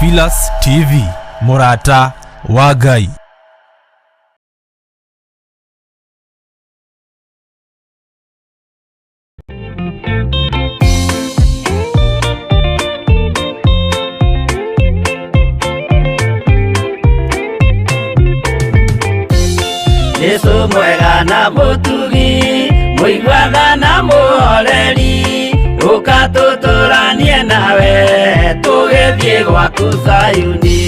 Theophilus TV, mũrata wa Ngai. Jesu mwega na mũtugi, mũiguaga na mũhoreri, ũka tũtũranie nawe tũgĩthiĩ gwaku Zayuni.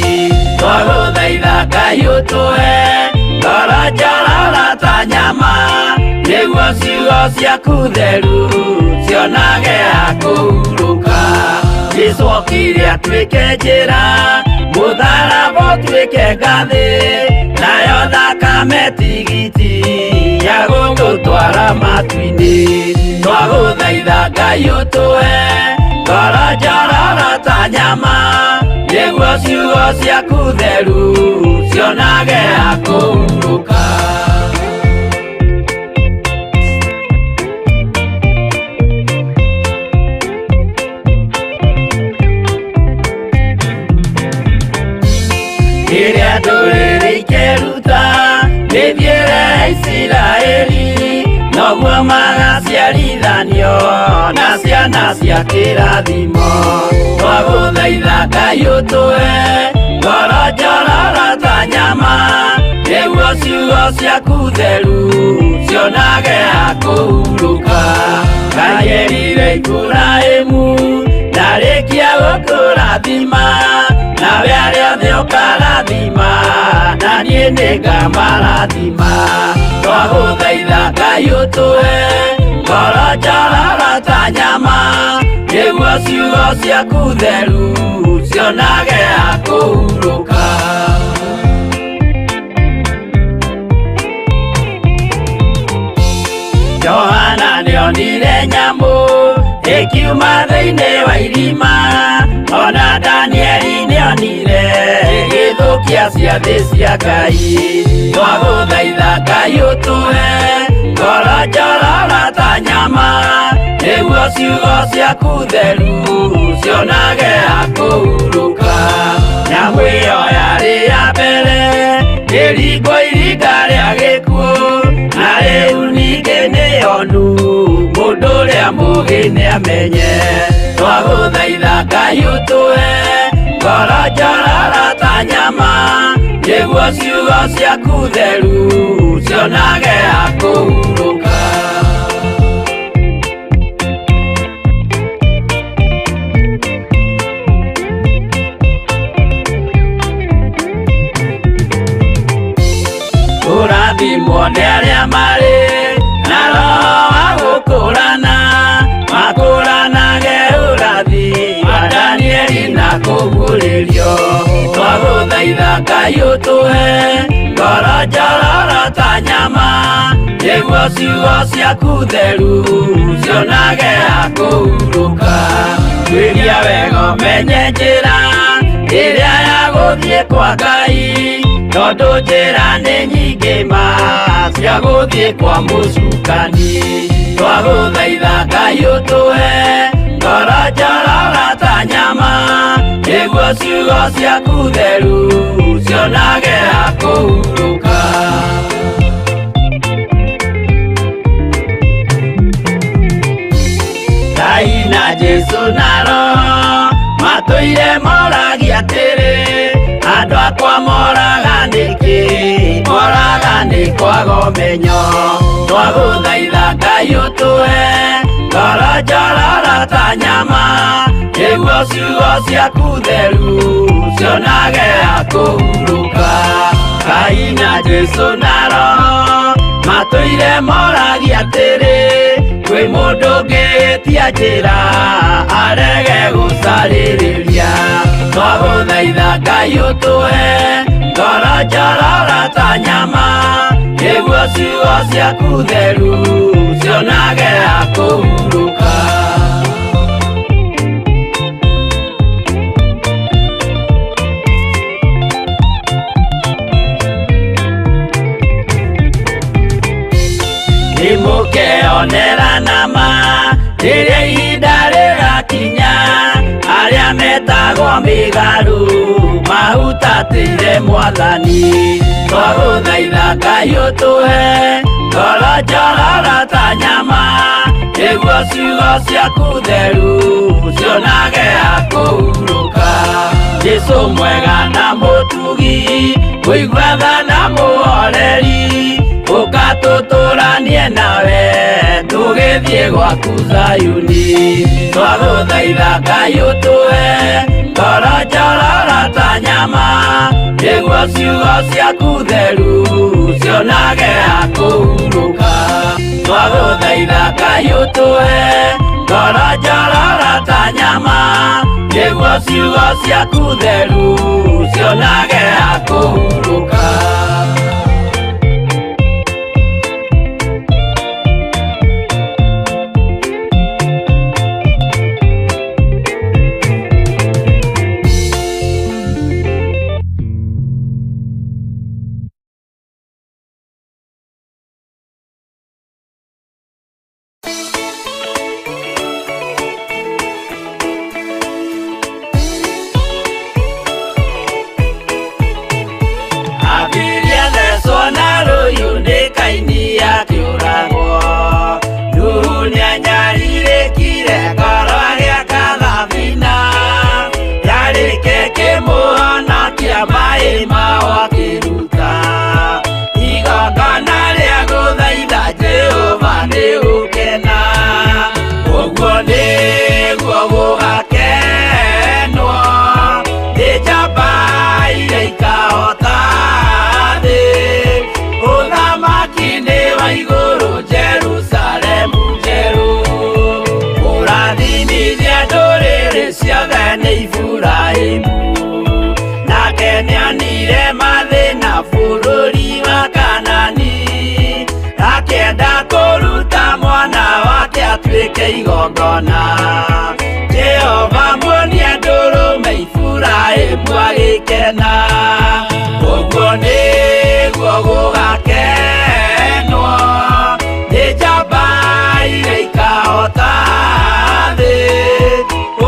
Twagũthaitha Ngai ũtũhe ngoro njororo ta nyama, nĩguo ciugo ciaku theru cionage ha kũhurũka. Jesu okire atuĩke njĩra, mũtharaba ũtuĩke ngathĩ, nayo thakame tigiti ya gũtũtwara matu-inĩ. Twagũthaitha Ngai ũtũhe ngoro njororo ta nyama, nĩguo ciugo ciaku theru cionage ha kũhurũka. Rĩrĩa ndũrĩrĩ ikeruta mĩthiĩre ya Isiraeli, noguo magaciarithanio na ciana cia kĩrathimo. Twagũthaitha Ngai ũtũhe ngoro njororo ta nyama, nĩguo ciugo ciaku theru cionage ha kũhurũka. Ngai erire Iburahĩmu ndarĩkia gũkũrathima, nawe arĩa othe ũkarathima, na niĩ nĩngamarathima. Twagũthaitha Ngai ũtũhe ngoro njororo ta nyama, nĩguo ciugo ciaku theru cionage ha kũhurũka. Johana nĩonire nyamũ ĩkiuma thĩinĩ wa irima, ona Danieli nĩonire ĩgĩthũkia ciathĩ cia Ngai. Twagũthaitha Ngai ũtũhe ngoro njororo ta nyama, nĩguo ciugo ciaku theru cionage ha kũhurũka. Nyamũ ĩyo yarĩ ya mbere ĩringwo iringa rĩa gĩkuũ, na rĩu ningĩ nĩyonu mũndũ ũrĩa mũũgĩ nĩamenye. Twagũthaitha Ngai ũtũhe ngoro njororo ta nyama, nĩguo ciugo ciaku theru cionage ha kũhurũka. Kũrathimwo nĩ arĩa marĩ na roho wa gũkũrana, makũranage ũrathi wa Danieli na kũguũrĩrio. Twagũthaitha Ngai ũtũhe ngoro njororo ta nyama, nĩguo ciugo ciaku theru cionage ha kũhurũka. Tuĩria wega ũmenye njĩra ĩrĩa ya gũthiĩ kwa Ngai, tondũ njĩra nĩ nyingĩ ma cia gũthiĩ kwa mũcukani. Twagũthaitha Ngai ũtũhe ngoro njororo ta nyama, nĩguo ciugo ciaku theru cionage ha kũhurũka. Ngai na Jesu na Roho matũire moragia atĩrĩ, andũ akwa moraga nĩkĩ? Moraga nĩ kwaga ũmenyo. Twagũthaitha Ngai ũtũhe ngoro njororo ta nyama, nĩguo ciugo ciaku theru cionage ha kũhurũka. Ngai na Jesu na Roho matũire moragia atĩrĩ, kwĩ mũndũ ũngĩtia njĩra arege gũcarĩrĩria. Twagũthaitha Ngai ũtũhe ngoro njororo ta nyama, nĩguo ciugo ciaku theru cionage ha kũhurũka. Nĩmũkeonera nama rĩrĩa ihinda rĩgakinya, arĩa metagwo Matemagwo mĩgarũ mahutatĩire mwathani. Twagũthaitha Ngai ũtũhe ngoro njororo ta nyama, nĩguo ciugo ciaku theru cionage ha kũhurũka. Jesũ mwega na mũtugi, mũigua tha na mũhoreri, ũka tũtũranie nawe tũgĩthiĩ gwaku Zayuni. Twagũthaitha Ngai ũtũhe ngoro njororo ta nyama, nĩguo ciugo ciaku theru cionage ha kũhurũka. Twagũthaitha Ngai ũtũhe ngoro njororo ta nyama, nĩguo ciugo ciaku theru cionage ha kũhurũka. Abiria thecwo na rũhiũ nĩ Kaini akĩũragwo. Nuhu nĩanyarirĩkire ngoro agĩaka thabina, yarĩke kĩmũhonokia maĩ mao akĩruta. Igongona rĩa gũthaitha Jehova nĩ gũkena, ũguo nĩguo gũgakenwo nĩ njamba iria ikahota thĩ. Ũthamaki nĩ wa igũrũ Jerusalemu njerũ, kũrathimithia ndũrĩrĩ ciothe nĩ Iburahĩmu. Nake nĩonire mathĩna bũrũri wa Kanani, akĩenda kũruta mwana wake atuĩke igongona. Jehova muonia ndũrũme Iburahĩmu agĩkena, ũguo nĩguo gũgakenwo nĩ njamba iria ikahota thĩ.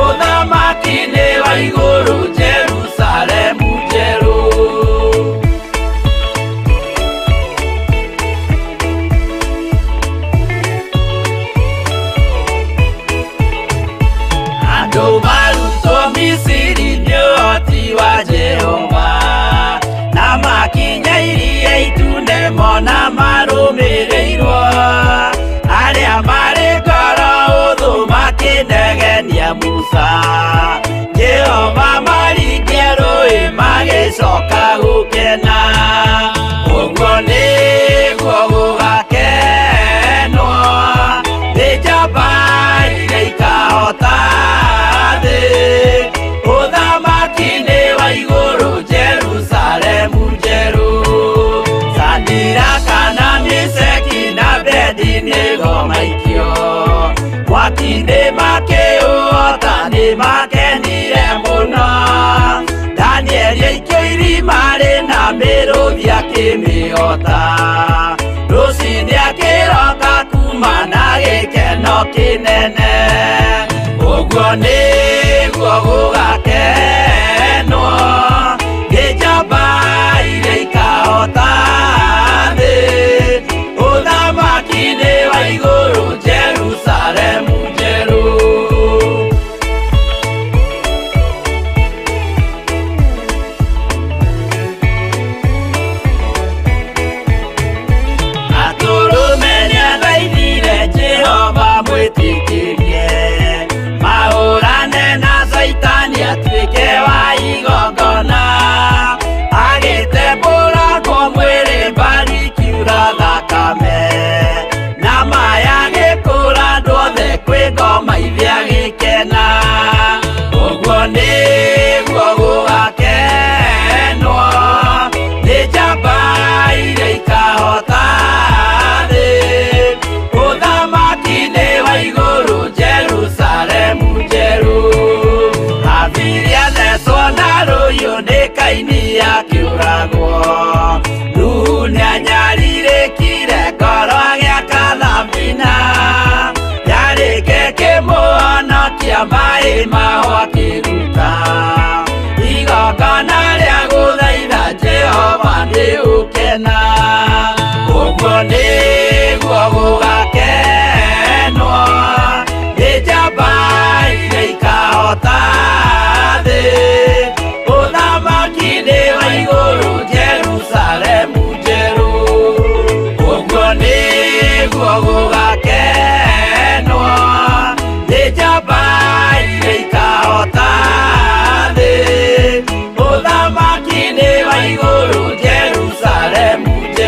Ũthamaki nĩ wa igũrũ Jerusalemu njerũ. Andũ marutwo Misiri nĩ ũhoti wa Jehova, na makinya iria itune mona marũmĩrĩirwo. Arĩa marĩ ngoro ũthũ makĩnegenia Musa, Jehova maringia rũĩ magĩcoka gũkena. Ũguo nĩguo gũgakenwo nĩ njamba iria ikahota thĩ. Ũthamaki nĩ wa igũrũ Jerusalemu njerũ. Sadiraka na Meshaki na Abednego maikio mwaki-inĩ makĩũhota nĩ makenire mũno. Danieli aikio irima rĩna mĩrũthi akĩmĩhota, rũcinĩ akĩroka kuma na gĩkeno kĩnene. Ũguo nĩguo gũgakenwo nĩ njamba iria ikahota thĩ. Ũthamaki nĩ wa igũrũ Jerusalemu njerũ. Atũrũme nĩathaithire Jehova mwĩtĩkĩrie, mahũrane na Caitani atuĩke wa igongona. Agĩtembũrangwo mwĩrĩ mbari ikiura thakame, na maya agĩkũra andũ othe kwĩ ngoma ithe agĩkena. Ũguo nĩguo gũgakenwo nĩ njamba iria ikahota thĩ. Ũthamaki nĩ wa igũrũ Jerusalemu njerũ. Abiria thecwo na rũhiũ nĩ Kaini akĩũragwo. Nuhu nĩanyarirĩkire ngoro agĩaka thabina, yarĩke kĩmũhonokia maĩ mao akĩruta. kwĩruta. Igongona rĩa gũthaitha Jehova nĩ ũkena. Ũguo nĩguo gũgakenwo nĩ njamba iria ikahota thĩ. Ũthamaki-inĩ wa igũrũ Jerusalemu njerũ. Ũguo nĩguo gũgakenwo nĩ njamba iria ikahota thĩ. Ũthamaki-inĩ wa igũrũ Jerusalemu njerũ.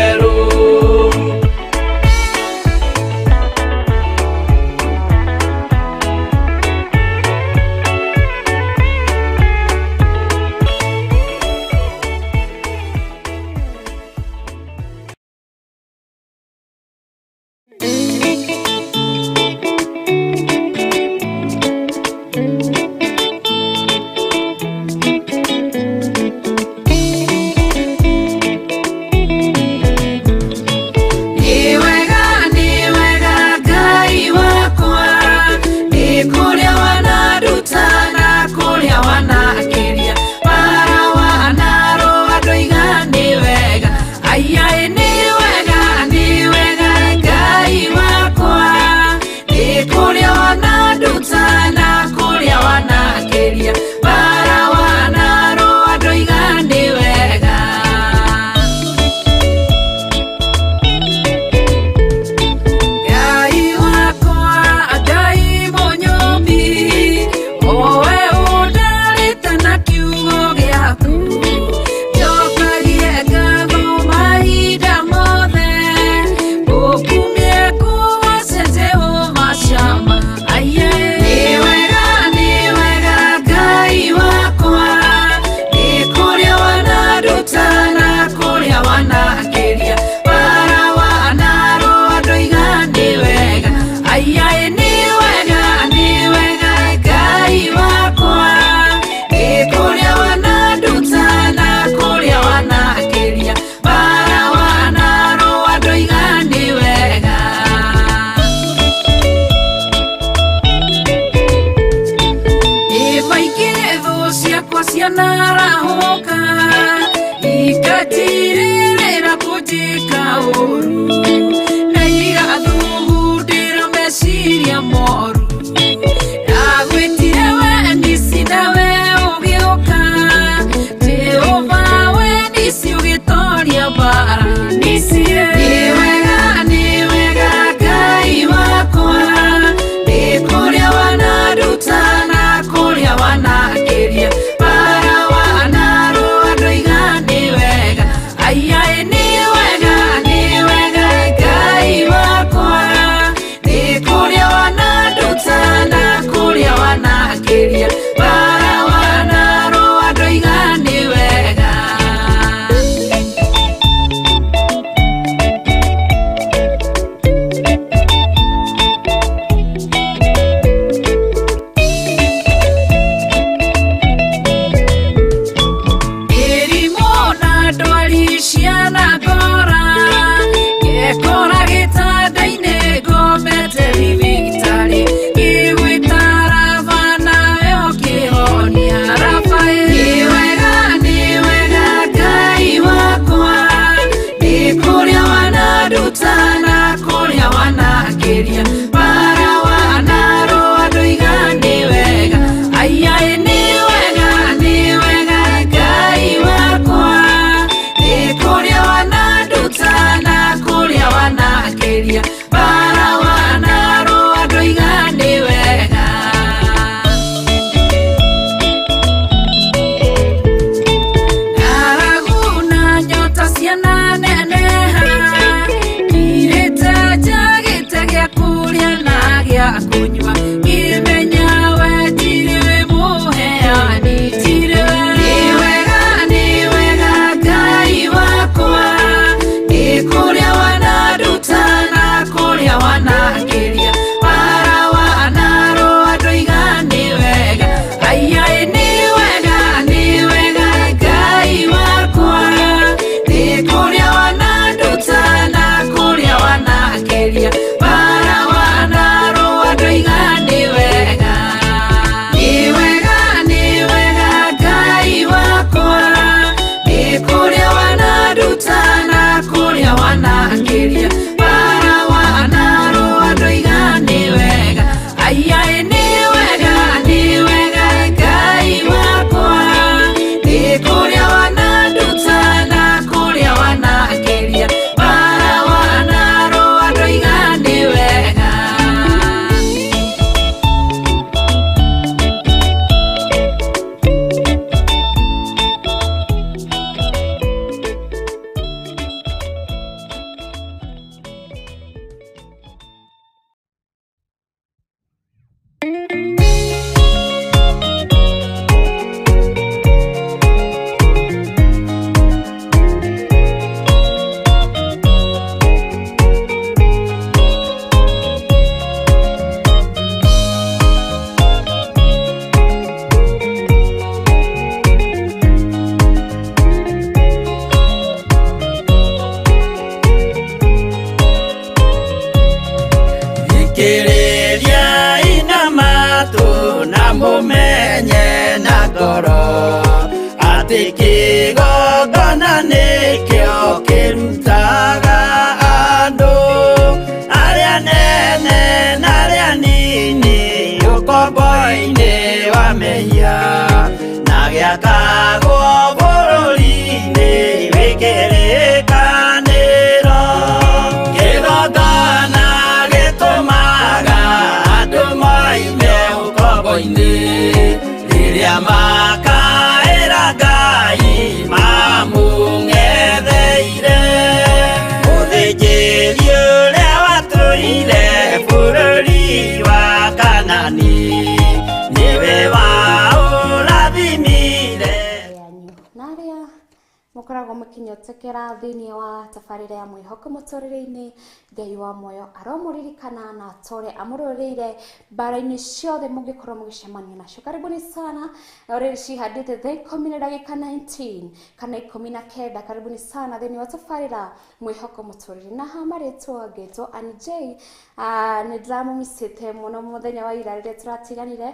Mũkoragwo mũkĩnyotekera thĩinĩ wa tabarĩra ya mwĩhoko mũtũrĩre-inĩ. Ngai wa muoyo aromũririkana na atũre amũrũĩrĩire mbara-inĩ ciothe mũngĩkorwo mũgĩcemania nacio. Karibuni sana already cihandĩte thaa 10 na ndagĩka 19 kana 19. Karibuni sana thĩinĩ wa tabarĩra mwĩhoko mũtũrĩre, na ha marĩtwa ngetwo Ann J. Nĩ ndĩramũmicĩte mũno mũthenya wa ira rĩrĩa tũratiganire.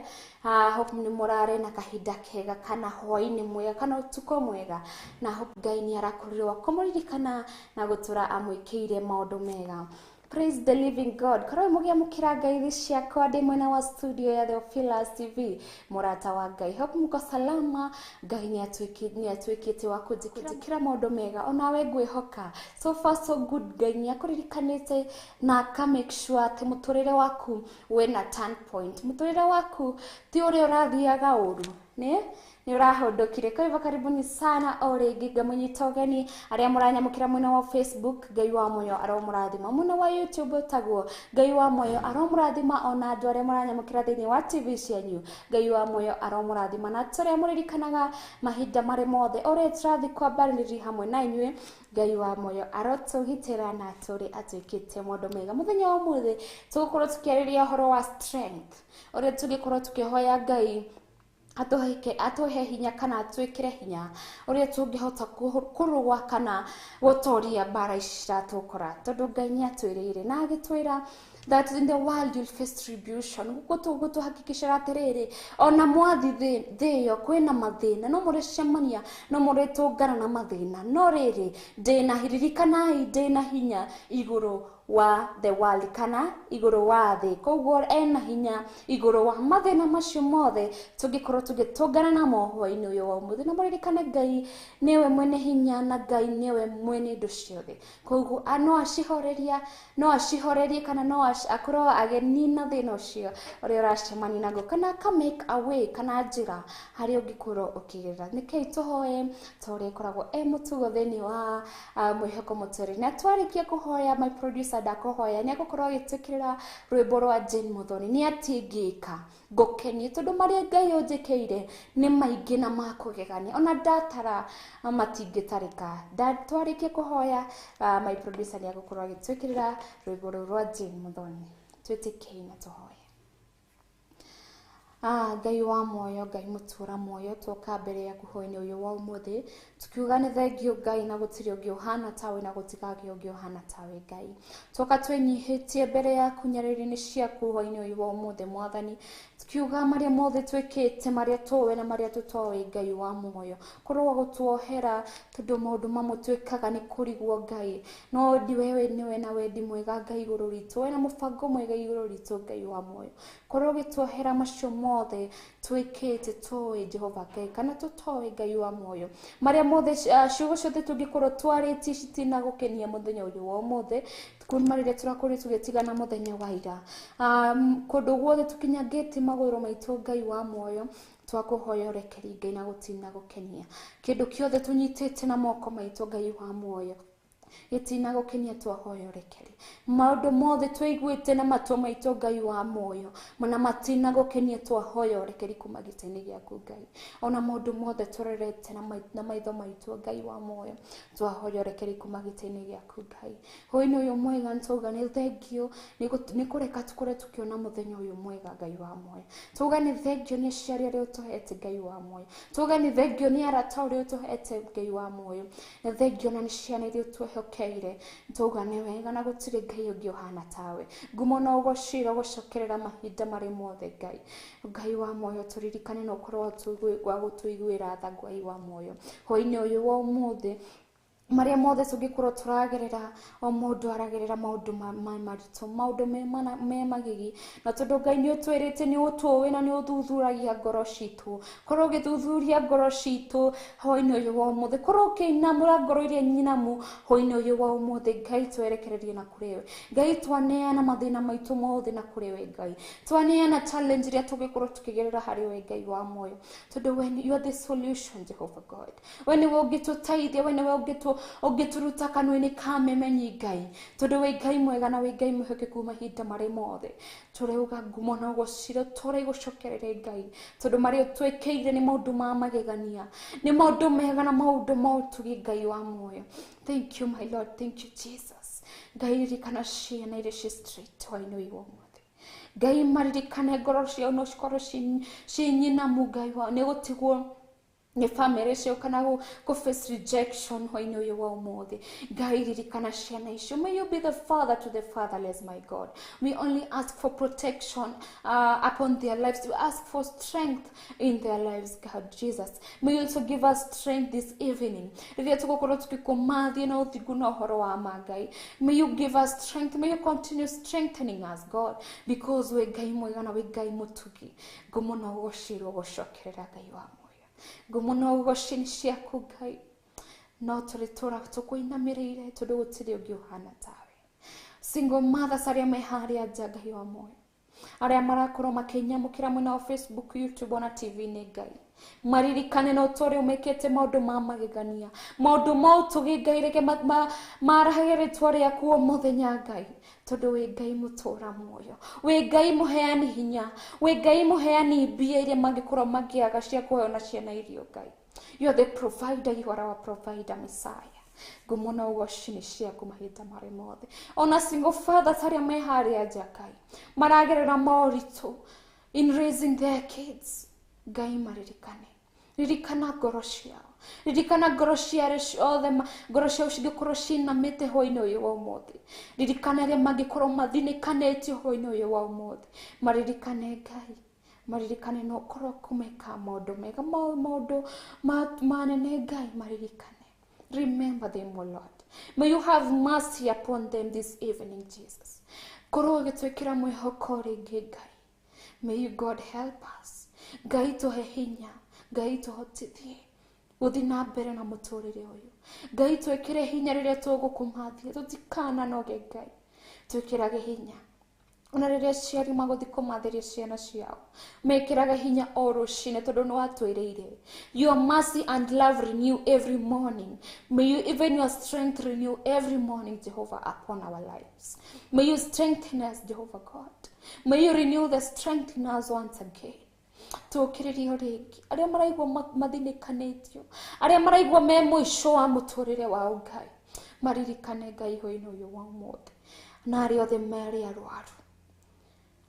Hope nĩ mũrarĩ na kahinda kega kana hwaĩ-inĩ mwega kana ũtukũ mwega, na hope Ngai nĩ arakorirwo wa kũmũririkana na gũtũra amwĩkĩire maũndũ mega. Praise the living God. Korwo mũgĩamũkĩra ngeithi ciakwa ndĩ mwena wa studio ya Theophilus TV, mũrata wa Ngai. Hope mko salama. Ngai nĩ atuĩkĩte wa kũnjĩkĩra maũndũ mega, onawe ngwĩhoka so far so good. Ngai nĩ akũririkanĩte na aka make sure atĩ mũtũrĩre waku wĩna turn point. Mũtũrĩre waku ti ũrĩa ũrathiaga ũru, nĩ ũrahũndũkire. Kwa hivyo karibuni sana o rĩngĩ, ngamũnyita ũgeni arĩa mũranyamũkĩra mwena wa Facebook, Ngai wa muoyo aromũrathima. Mwena wa YouTube taguo, Ngai wa muoyo aromũrathima. Ona andũ arĩa mũranyamũkĩra thĩinĩ wa TV cianyu, Ngai wa muoyo aromũrathima. Na tũrĩa mũririkanaga mahinda marĩ mothe ũrĩa tũrathiĩ kwambarĩria hamwe na inyuĩ, Ngai wa muoyo arotũgitĩra na atũre atuĩkĩte maũndũ mega. Mũthenya wa ũmũthĩ tũgũkorwo tũkĩarĩria ũhoro wa strength, ũrĩa tũngĩkorwo tũkĩhoya Ngai atũhe hinya kana atwĩkĩre hinya, ũrĩa tũngĩhota kũrũa kana gũtoria mbara ici ciratũkora, tondũ Ngai nĩ atwĩrĩire na agĩtwĩra that in the world you'll face tribulation. Gũtũhakikicĩra atĩrĩrĩ, ona mwathi thĩ ĩyo kwĩna mathĩna, no mũrĩcemania, no mũrĩtũngana na mathĩna, no rĩrĩ ndĩna, ririkanai ndĩna hinya igũrũ wa the world kana igũrũ wa thĩ. Koguo ena hinya igũrũ wa mathĩna macio mothe tũngĩkorwo tũgĩtũngana namo hwaĩ-inĩ ũyũ wa ũmũthĩ. Na mũririkane Ngai nĩwe mwene hinya na Ngai nĩwe mwene indo ciothe. Koguo no acihoreria, no acihorerie kana no akorwo agĩnina thĩna ũcio ũrĩa ũracemania naguo, kana aka make a way kana njĩra harĩa ũngĩkorwo ũkĩgerera. Nĩkĩi tũhoe ta ũrĩa ĩkoragwo e mũtugo thĩinĩ wa mwĩhoko mũtũrĩre. Na twarĩkia kũhoya, my producer ndakũhoya nĩ egũkorwo agĩtwĩkĩrĩra rwĩmbo rwa Jane Muthoni, nĩ atingĩka ngũkenie, tondũ marĩa Ngai ũnjĩkĩire nĩ maingĩ na makũgegania, ona ndatara matingĩtarĩka. Twarĩkia kũhoya, my producer nĩ egũkorwo agĩtwĩkĩrĩra rwĩmbo rũu rwa Jane Muthoni. Twĩtĩkei na tũhoe. Ngai wa muoyo, Ngai mũtũra muoyo, twoka mbere yaku hwaĩ-inĩ ũyũ wa ũmũthĩ tukiuga nĩ thengio Ngai, na gũtirĩ ũngĩ ũhana tawe, na gũtikagĩa ũngĩ ũhana tawe Ngai. Twoka twĩnyihĩtie mbere yaku nyarĩrĩ-inĩ ciaku hwaĩ-inĩ ũyũ wa ũmũthĩ Mwathani, tukiuga marĩa mothe twĩkĩte, marĩa tũĩ na marĩa tũtoĩ, Ngai wa muoyo korwo gũtuohera, tondũ maũndũ mamwe twĩkaga nĩ kũrigwo Ngai, no wewe nĩwe na wendi mwega Ngai igũrũ ritũ, wena mũbango mwega igũrũ ritũ Ngai wa muoyo, korwo ũgĩtuohera macio mothe twĩkĩte tũĩ Jehova Ngai kana tũtoĩ Ngai wa muoyo, marĩa mothe ciugo ciothe tũngĩkorwo twarĩtie citinagũkenia mũthenya ũyũ wa ũmũthĩ, kuma rĩrĩa tũrakorirwo tũgĩtigana mũthenya wa ira, kũndũ guothe tũkinyangĩte magũrũ maitũ Ngai wa muoyo, twakũhoya ũrekeri Ngai na gũtinagũkenia kĩndũ kĩothe tũnyitĩte na moko maitũ Ngai wa muoyo gĩtinagũkenia, twahoya ũrekeri. Maũndũ mothe tũiguĩte na matũ maitũ Ngai wa muoyo na matinagũkenia, twahoya ũrekeri kuma gĩtĩ-inĩ gĩaku Ngai. Ona maũndũ mothe tũrorete na maitho maitũ Ngai wa muoyo, twahoya ũrekeri kuma gĩtĩ-inĩ gĩaku Ngai. Hwaĩ-inĩ ũyũ mwega nĩtwauga nĩ thengio nĩ kũreka tũkorwo tũkĩona mũthenya ũyũ mwega Ngai wa muoyo. Twauga nĩ thengio nĩ aciari arĩa ũtũhete Ngai wa muoyo. Twauga nĩ thengio nĩ arata ũrĩa ũtũhete Ngai wa muoyo. Nĩ thengio na nĩ ciana iria ũtwehokeire. Twauga nĩ wega na gũtirĩ Ngai ũngĩ ũhana tawe. Ngumo na ũgociro gũcokerera mahinda marĩ mothe Ngai. Ngai wa muoyo tũririkane na ũkorwo wa gũtũiguĩra tha Ngai wa muoyo. Hwaĩ-inĩ ũyũ wa ũmũthĩ marĩa mothe tũngĩkorwo tũragerera, o mũndũ aragerera maũndũ maritũ, maũndũ me magigi, na tondũ Ngai nĩ ũtwĩrĩte nĩ ũtũĩ na nĩ ũthuthuragia ngoro citũ, korwo ũgĩthuthuria ngoro citũ hwaĩ-inĩ ũyũ wa ũmũthĩ, korwo ũkĩinamũra ngoro iria nyinamu hwaĩ-inĩ ũyũ wa ũmũthĩ Ngai, twerekererie na kũrĩ we Ngai, twaneana mathĩna maitũ mothe na kũrĩ we Ngai, twaneana challenge iria tũngĩkorwo tũkĩgerera harĩ we Ngai wa muoyo, tondũ we you are the solution Jehovah God, we nĩwe ũngĩtũteithia, we nĩwe Ũngĩtũruta kanua-inĩ ka memenyi Ngai, tondũ wĩ Ngai mwega na wĩ Ngai mwĩhokeku mahinda marĩ mothe. Tũrauga ngumo na ũgociro tũrĩ gũcokerere Ngai, tondũ marĩa ũtwĩkĩire nĩ maũndũ ma magegania, nĩ maũndũ mega na maũndũ ma ũtugi Ngai wa muoyo. Thank you my Lord, thank you Jesus. Ngai ririkana ciana iria ciĩ street hwainĩ ũyũ wa ũmũthĩ. Ngai maririkane ngoro ciao no cikorwo ciĩ nyinamu Ngai wa nĩ gũtigwo nĩ bamĩrĩ ciao kana gũ face rejection hwainĩ ũyũ wa ũmũthĩ. Ngai ririkana ciana icio. May you be the father to the fatherless, my God. We only ask for protection upon their lives. We ask for strength in their lives, God Jesus. May you also give us strength this evening rĩrĩa tũgũkorwo tũgĩkũmathia na ũthingu na ũhoro wa ma Ngai. May you give us strength. May you continue strengthening us, God, because wĩ Ngai mwega na wĩ Ngai mũtugi. Ngumo na ũgocirwo gũcokerera Ngai wa muoyo. Ngumo na ũgoci nĩ ciaku Ngai, no tũrĩtũra tũkũinamĩrĩire tondũ gũtirĩ ũngĩ ũhana tawe. Single mothers arĩa me harĩa nja Ngai wa muoyo, arĩa marakorwo makĩnyamũkĩra mwena wa Facebook, YouTube ona TV-inĩ Ngai, maririkane na ũtũre ũmekĩte maũndũ ma magegania, maũndũ ma ũtugi Ngai. Reke marahage rĩtwa rĩaku o mũthenya Ngai, tondũ wĩ Ngai mũtũra muoyo, wĩ Ngai mũheani hinya, wĩ Ngai mũheani mbia iria mangĩkorwo makĩaga cia kũheo na ciana irio Ngai. You are the provider, you are our provider, Messiah. Ngumo na ũgoci nĩ ciaku mahinda marĩ mothe. Ona single fathers arĩa me harĩa nja Ngai, maragerera moritũ in raising their kids Ngai, maririkane. Ririkana ngoro ciao, ririkana ngoro cia arĩa ciothe ngoro ciao cingĩkorwo cinamĩte hwainĩ ũyũ wa ũmũthĩ. Ririkana arĩa mangĩkorwo mathinĩkanĩtio hwainĩ ũyũ wa ũmũthĩ. Maririkane Ngai, maririkane na ũkorwo kũmeka maũndũ mega, maũndũ manene Ngai. Maririkane. Remember them, O Lord. May you have mercy upon them this evening, Jesus. Korwo ũgĩtwĩkĩra mwĩhoko rĩngĩ Ngai. May you, God, help us. Ngai tũhe hinya, Ngai tũhotithie gũthiĩ na mbere na mũtũrĩre ũyũ. Ngai twĩkĩre hinya rĩrĩa tũgũkũmathia, tũtikananoge Ngai. Twĩkĩrage hinya. Ona rĩrĩa aciari magũthiĩ kũmathĩria ciana ciao, mekĩraga hinya o rũcinĩ tondũ nĩ watwĩrĩire. Your mercy and love renew every morning. May you even your strength renew every morning, Jehovah, upon our lives. May you strengthen us, Jehovah God. May you renew the strength in us once again. Tũkĩrĩrio rĩngĩ arĩa maraigua mathinĩkanĩtio, arĩa maraigua me mũico wa mũtũrĩre wao Ngai, maririkane Ngai hwainĩ ũyũ wa ũmũthĩ, na arĩa othe marĩ arwaru,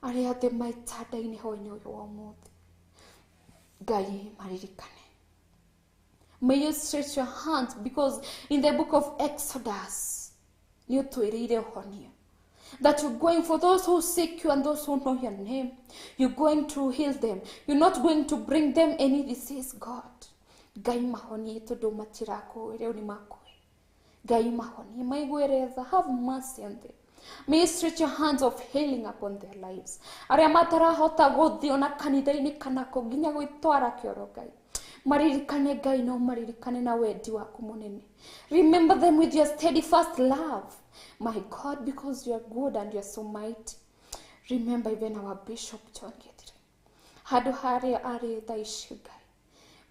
arĩa othe me itanda-inĩ hwainĩ ũyũ wa ũmũthĩ Ngai, maririkane. May you stretch your hand, because in the book of Exodus nĩ ũtwĩrĩire ũhonia, that you're going for those who seek you and those who know your name. You're going to heal them. You're not going to bring them any disease, God. Ngai mahonie tondũ matirakũĩ, rĩu nĩ makũĩ. Ngai mahonie, maiguĩre tha, have mercy on them. May you stretch your hands of healing upon their lives. Arĩa matarahota gũthiĩ ona kanitha-inĩ kana kũ nginya gwĩtwara kĩoro Ngai, maririkane Ngai, no maririkane na wendi waku mũnene. Remember them with your steadfast love, my God, because you are good and you are so mighty. Remember even our Bishop John Githire, handũ harĩa arĩ thaa ici Ngai,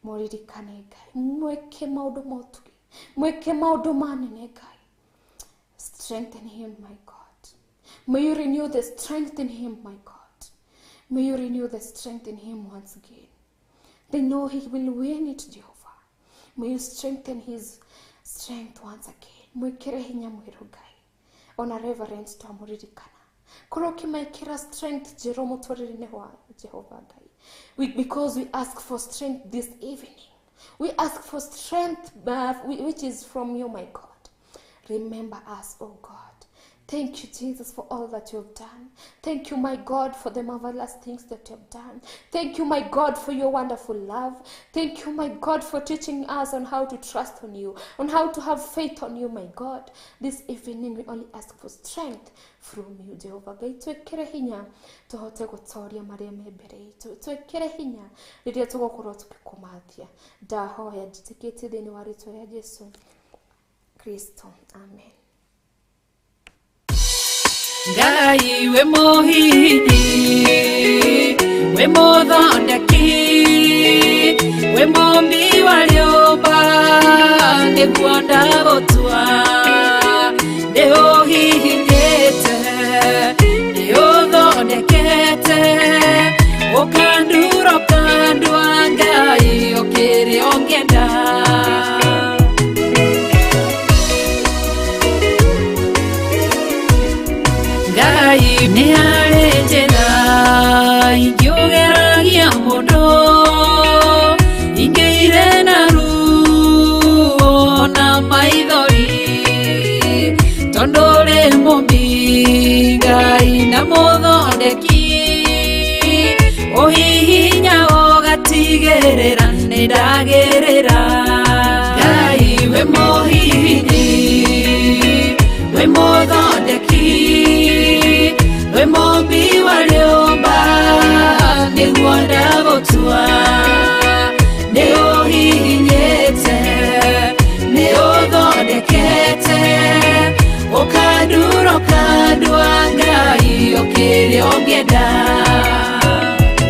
mũririkane Ngai, mwĩke maũndũ ma ũtugi, mwĩke maũndũ manene Ngai. Strengthen him, my God. May you renew the strength in him, my God. May you renew the strength in him once again. They know he will win it, Jehovah. May you strengthen his strength once again. Mwĩkĩre hinya mwerũ Ngai. Ona Reverend twamũririkana, korwo ũkĩmekĩra strength njerũ mũtũrĩre-inĩ wa Jehova Ngai. Because we ask for strength this evening, we ask for strength which is from you, my God. Remember us, oh God. Thank you, Jesus, for all that you have done. Thank you, my God, for the marvelous things that you have done. Thank you, my God, for your wonderful love. Thank you, my God, for teaching us on how to trust on you, on how to have faith on you, my God. This evening, we only ask for strength from you, Jehovah. Ngai twĩkĩre hinya tũhote gũtoria marĩa me mbere itũ. Twĩkĩre hinya rĩrĩa tũgũkorwo tũgĩkũmathia. Ndahoya njĩtĩkĩtie thĩinĩ wa rĩtwa rĩa Jesu Kristo. Amen. Ngai wĩ mũhindi, wĩ mũthondeki, wĩ mũmbi wa rĩũmba, nĩguo ndagũtua. Ngai nĩ harĩ njĩra ingĩũgeragia mũndũ ingĩire na ruo na maithori tondũ ũrĩ mũmbi Ngai na mũthondeki ũhihinya ũgatigĩrĩra nĩ ndagĩrĩra Ngai wĩ mũhihinyi wĩ mũthondeki wĩ mũmbi wa rĩũmba nĩguo ndagũtua nĩ ũhihinyĩte nĩ ũthondekete ũkandura ũkandua Ngai ũkĩrĩa ũngĩenda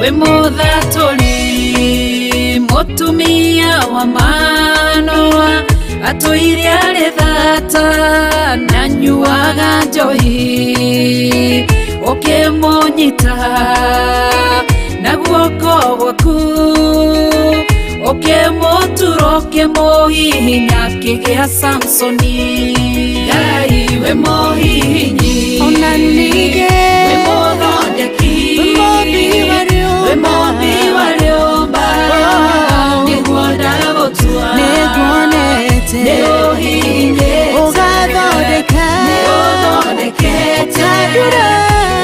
wĩ mũthatũri mũtumia wa Manoa atũire arĩ thata na nyuaga njohi ũkĩmũnyita na guoko gwaku ũkĩmũtura ũkĩmũhihinya akĩgĩa Samsoni Ngai wĩ mũhihinyi Ona ningĩ wĩ mũthondeki wĩ mũmbi wa rĩũmba. Wĩ mũmbi wa rĩũmba nĩguo ndagũtua Nĩnguonete nĩ ũhihinyĩte ũgathondeka nĩ ũthondekete ũkandura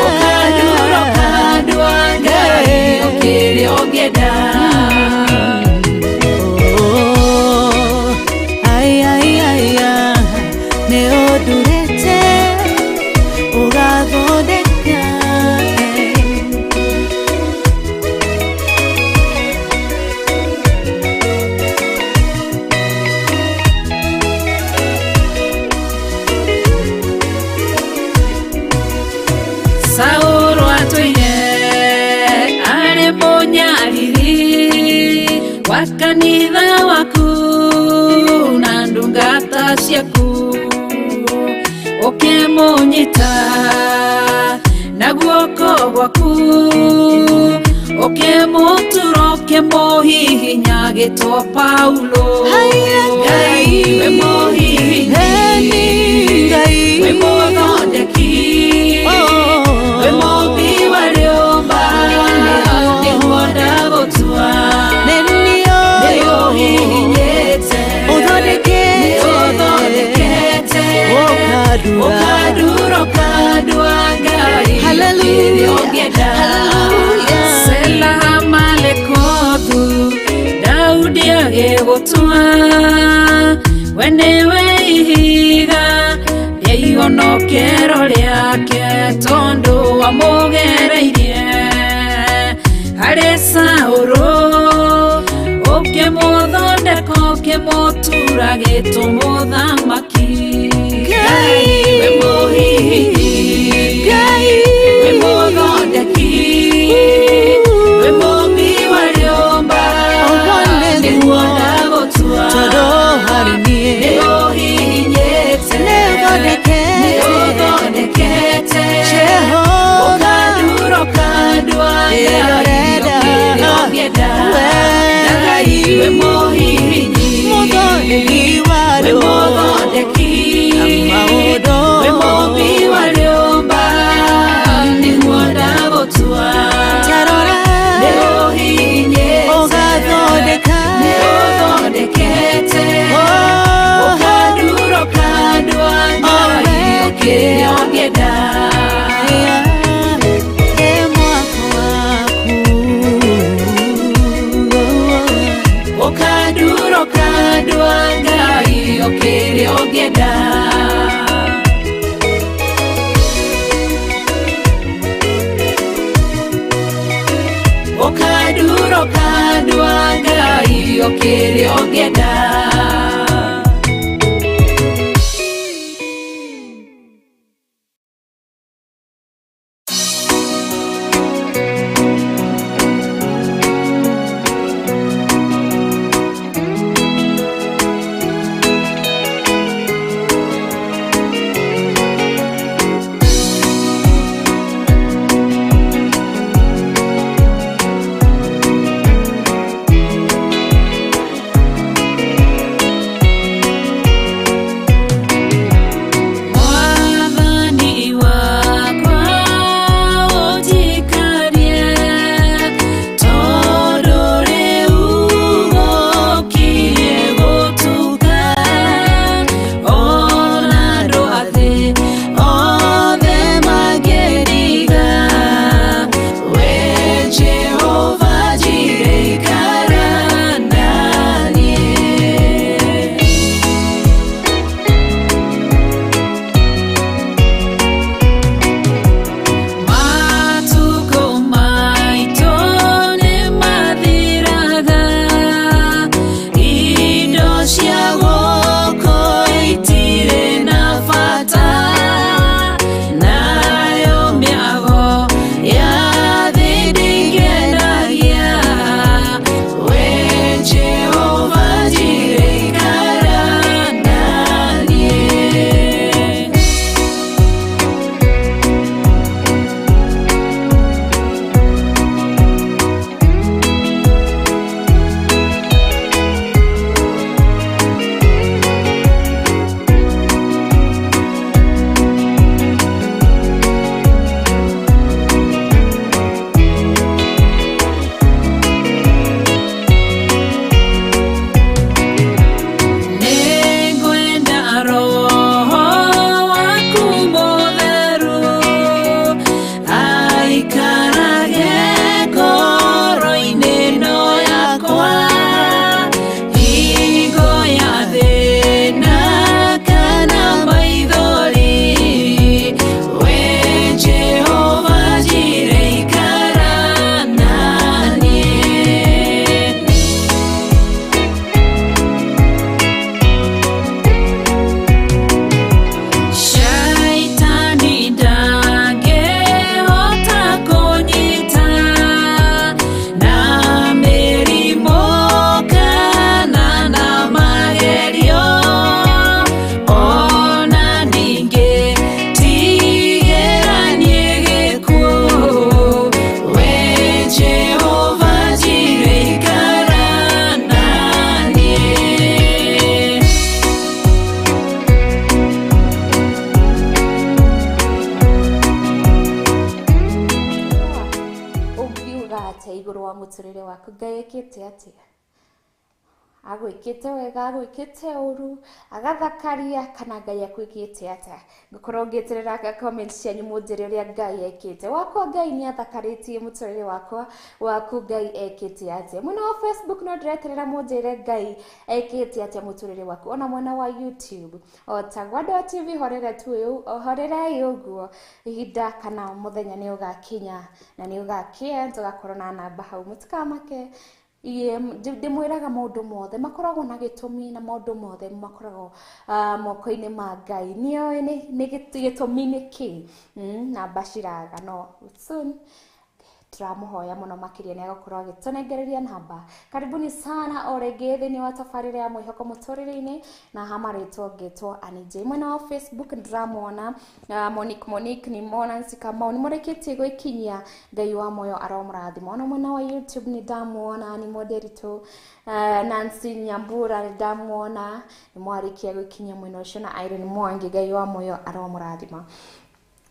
ũkandura ũkandua Ngai ũkĩrĩa ũngĩenda Oh, ai, ai, ai, ai, nĩ ũndurĩte ũgathondeka Saũlũ atũire arĩ mũnyariri wa kanitha waku na ndungata ciaku ũkĩmũnyita na guoko gwaku ũkĩmũtura ũkĩmũhihinya agĩtwo Paulo Haiya, Ngai wĩ mũhihinyi Eni Ngai wĩ mũthondeki Oh. wĩ mũmbi wa rĩũmba nĩguo ndagũtua Nĩ nĩ niĩ ũhihinyĩte Ũthondekete. nĩ ũthondekete Ũkandura. ũkandura ũkandua Ngai Hallelujah. kĩrĩa ũngĩenda Hallelujah. Sela Malekothu Daudi agĩgũtua we nĩwe ihiga rĩa ihonokero rĩake tondũ wamũgereirie harĩ Saũlũ ũkĩmũthondeka ũkĩmũtura gĩtũmũthamaki Ngai. wĩ mũhihinyi Ngai. wĩ mũthondeki wĩ mũmbi wa rĩũmba Ũguo nĩguo. nĩguo ndagũtua Tondũ harĩ niĩ nĩ ũhihinyĩte Nĩ ũthondekete. nĩ ũthondekete Jehova. ũkandura ũkandua Ĩrĩa Ngai ũrenda. ũkĩrĩa ũngĩenda Wee. Ngai wĩ mũhihinyi Mũthondeki wa wĩ rĩũmba. mũthondeki Na maũndũ. wĩ mũmbi wa rĩũmba nĩguo ndagũtua Ta rora. nĩ ũhihinyĩte Ũgathondeka. nĩ ũthondekete Oh. ũkandura ũkandua Ngai Oh, ũkĩrĩa ũngĩenda Ĩ mwako waku. Ũkandura ũkandua Ngai ũkĩrĩa ũngĩenda Ũkandura ũkandua Ngai ũkĩrĩa ũngĩenda Igũrũ wa mũtũrĩre waku. Ngai ekĩte atĩa? Agwĩkĩte wega, agwĩkĩte ũru, agathakaria, kana Ngai akwĩkĩte atĩa? Ngũkorwo ngĩeterera comment cianyu mũnjĩre ũrĩa Ngai ekĩte. Wakwa Ngai nĩ athakarĩtie mũtũrĩre wakwa, waku Ngai ekĩte atĩa? Mwena wa Facebook no ndĩreterera mũnjĩre Ngai ekĩte atĩa mũtũrĩre waku, ona mwena wa YouTube o ta Gwandũ TV. Horera tu, horerai ũguo, ihinda kana mũthenya nĩ ũgakinya na nĩ ũgakia, tũgakorwo na namba hau, mũtikamake. Ndĩmwĩraga maũndũ mothe makoragwo na gĩtũmi, na maũndũ mothe makoragwo moko-inĩ ma Ngai. Nĩoĩ nĩ gĩtũmi nĩ kĩ namba ciraga, no soon tũramũhoya mũno makĩria nĩ agũkorwo agĩtũnengereria namba. Karibuni sana o rĩngĩ thĩinĩ wa tabarĩra ya mwĩhoko mũtũrĩre-inĩ, na hamarĩtwo ngĩtwo Annie J. Mwena wa Facebook ndĩramuona Monique, Monique ni Nancy Kamau, nĩ mũrĩkĩtie gwĩkinyia, Ngai wa moyo aromũrathima. Ona mwena wa YouTube nĩ ndamuona ni Moderito Nancy Nyambura, nĩ ndamuona nĩ mwarĩkia gwĩkinyia mwena ũcio, na Irene Mwangi, Ngai wa moyo aromũrathima.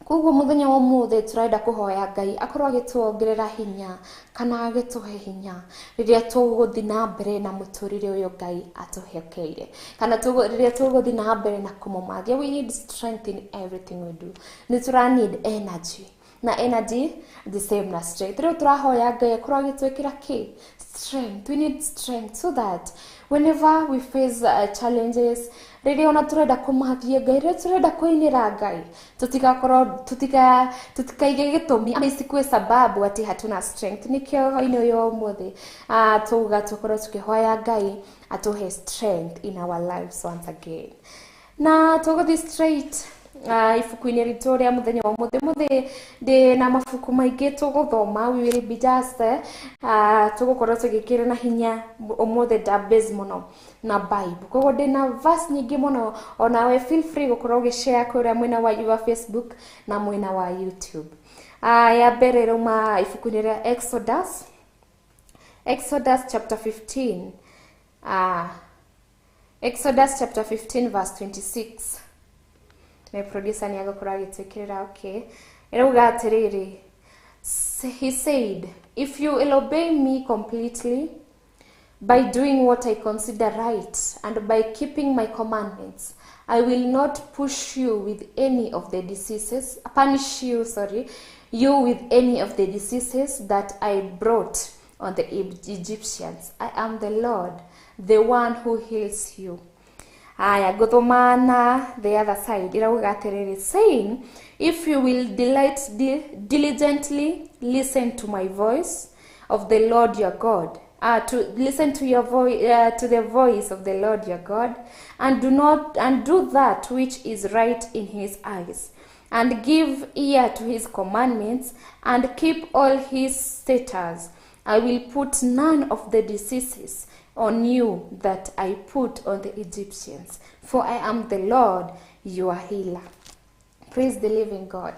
Koguo muthenya wa ũmũthĩ tũrenda kũhoya Ngai akorwo agĩtuongerera hinya kana agĩtũhe hinya rĩrĩa tũgũthiĩ na mbere na mũtũrĩre ũyũ Ngai atũhekeire, kana rĩrĩa tũgũthiĩ na mbere na kũmũmathia. We need strength in everything we do. Nĩ tũra need energy, na energy the same na strength. Rĩu tũrahoya Ngai akorwo agĩtwĩkĩra kĩ? Strength. We need strength so that whenever we face challenges, rĩrĩa ona tũrenda kũmathia Ngai, rĩrĩa tũrenda kũinĩra Ngai, tutigakorwo tutikaige gĩtũmi ama isikuwe sababu ati hatuna strength. Nĩkĩo hwainĩ ũyũ wa ũmũthĩ tuga tũkorwo tũkĩhoya Ngai atũhe strength in our lives once again. Na tũgũthiĩ straight ibuku-inĩ ritũ rĩa mũthenya wa ũmũthĩ. Mũthĩ ndĩ na mabuku maingĩ tũgũthoma. We will be just tũgũkorwo tũgĩkĩra na hinya ũmũthĩ, ndabase mũno na Bible, koguo ndĩ na verse nyingĩ mũno. Onawe feel free gũkorwo ũgĩshare kũrĩa mwena wa your Facebook na mwena wa YouTube. Ya mbere rauma ibuku-inĩ rĩa Exodus, Exodus chapter 15, Exodus chapter 15 verse 26. My producer nĩ agũkorwo agĩtwĩkĩrĩra. Okay, ĩrauga atĩrĩrĩ, "He said, 'If you will obey me completely by doing what I consider right and by keeping my commandments, I will not push you with any of the diseases, punish you, sorry, you with any of the diseases that I brought on the Egyptians. I am the Lord, the one who heals you.'" Aya, ngũthoma na the other side, ĩrauga atĩrĩrĩ, saying, "If you will diligently listen to my voice of the Lord your God, to listen to your voice, to the voice of the Lord your God, and do not and do that which is right in his eyes, and give ear to his commandments, and keep all his statutes, I will put none of the diseases on you that I put on the Egyptians, for I am the Lord your healer." Praise the living God.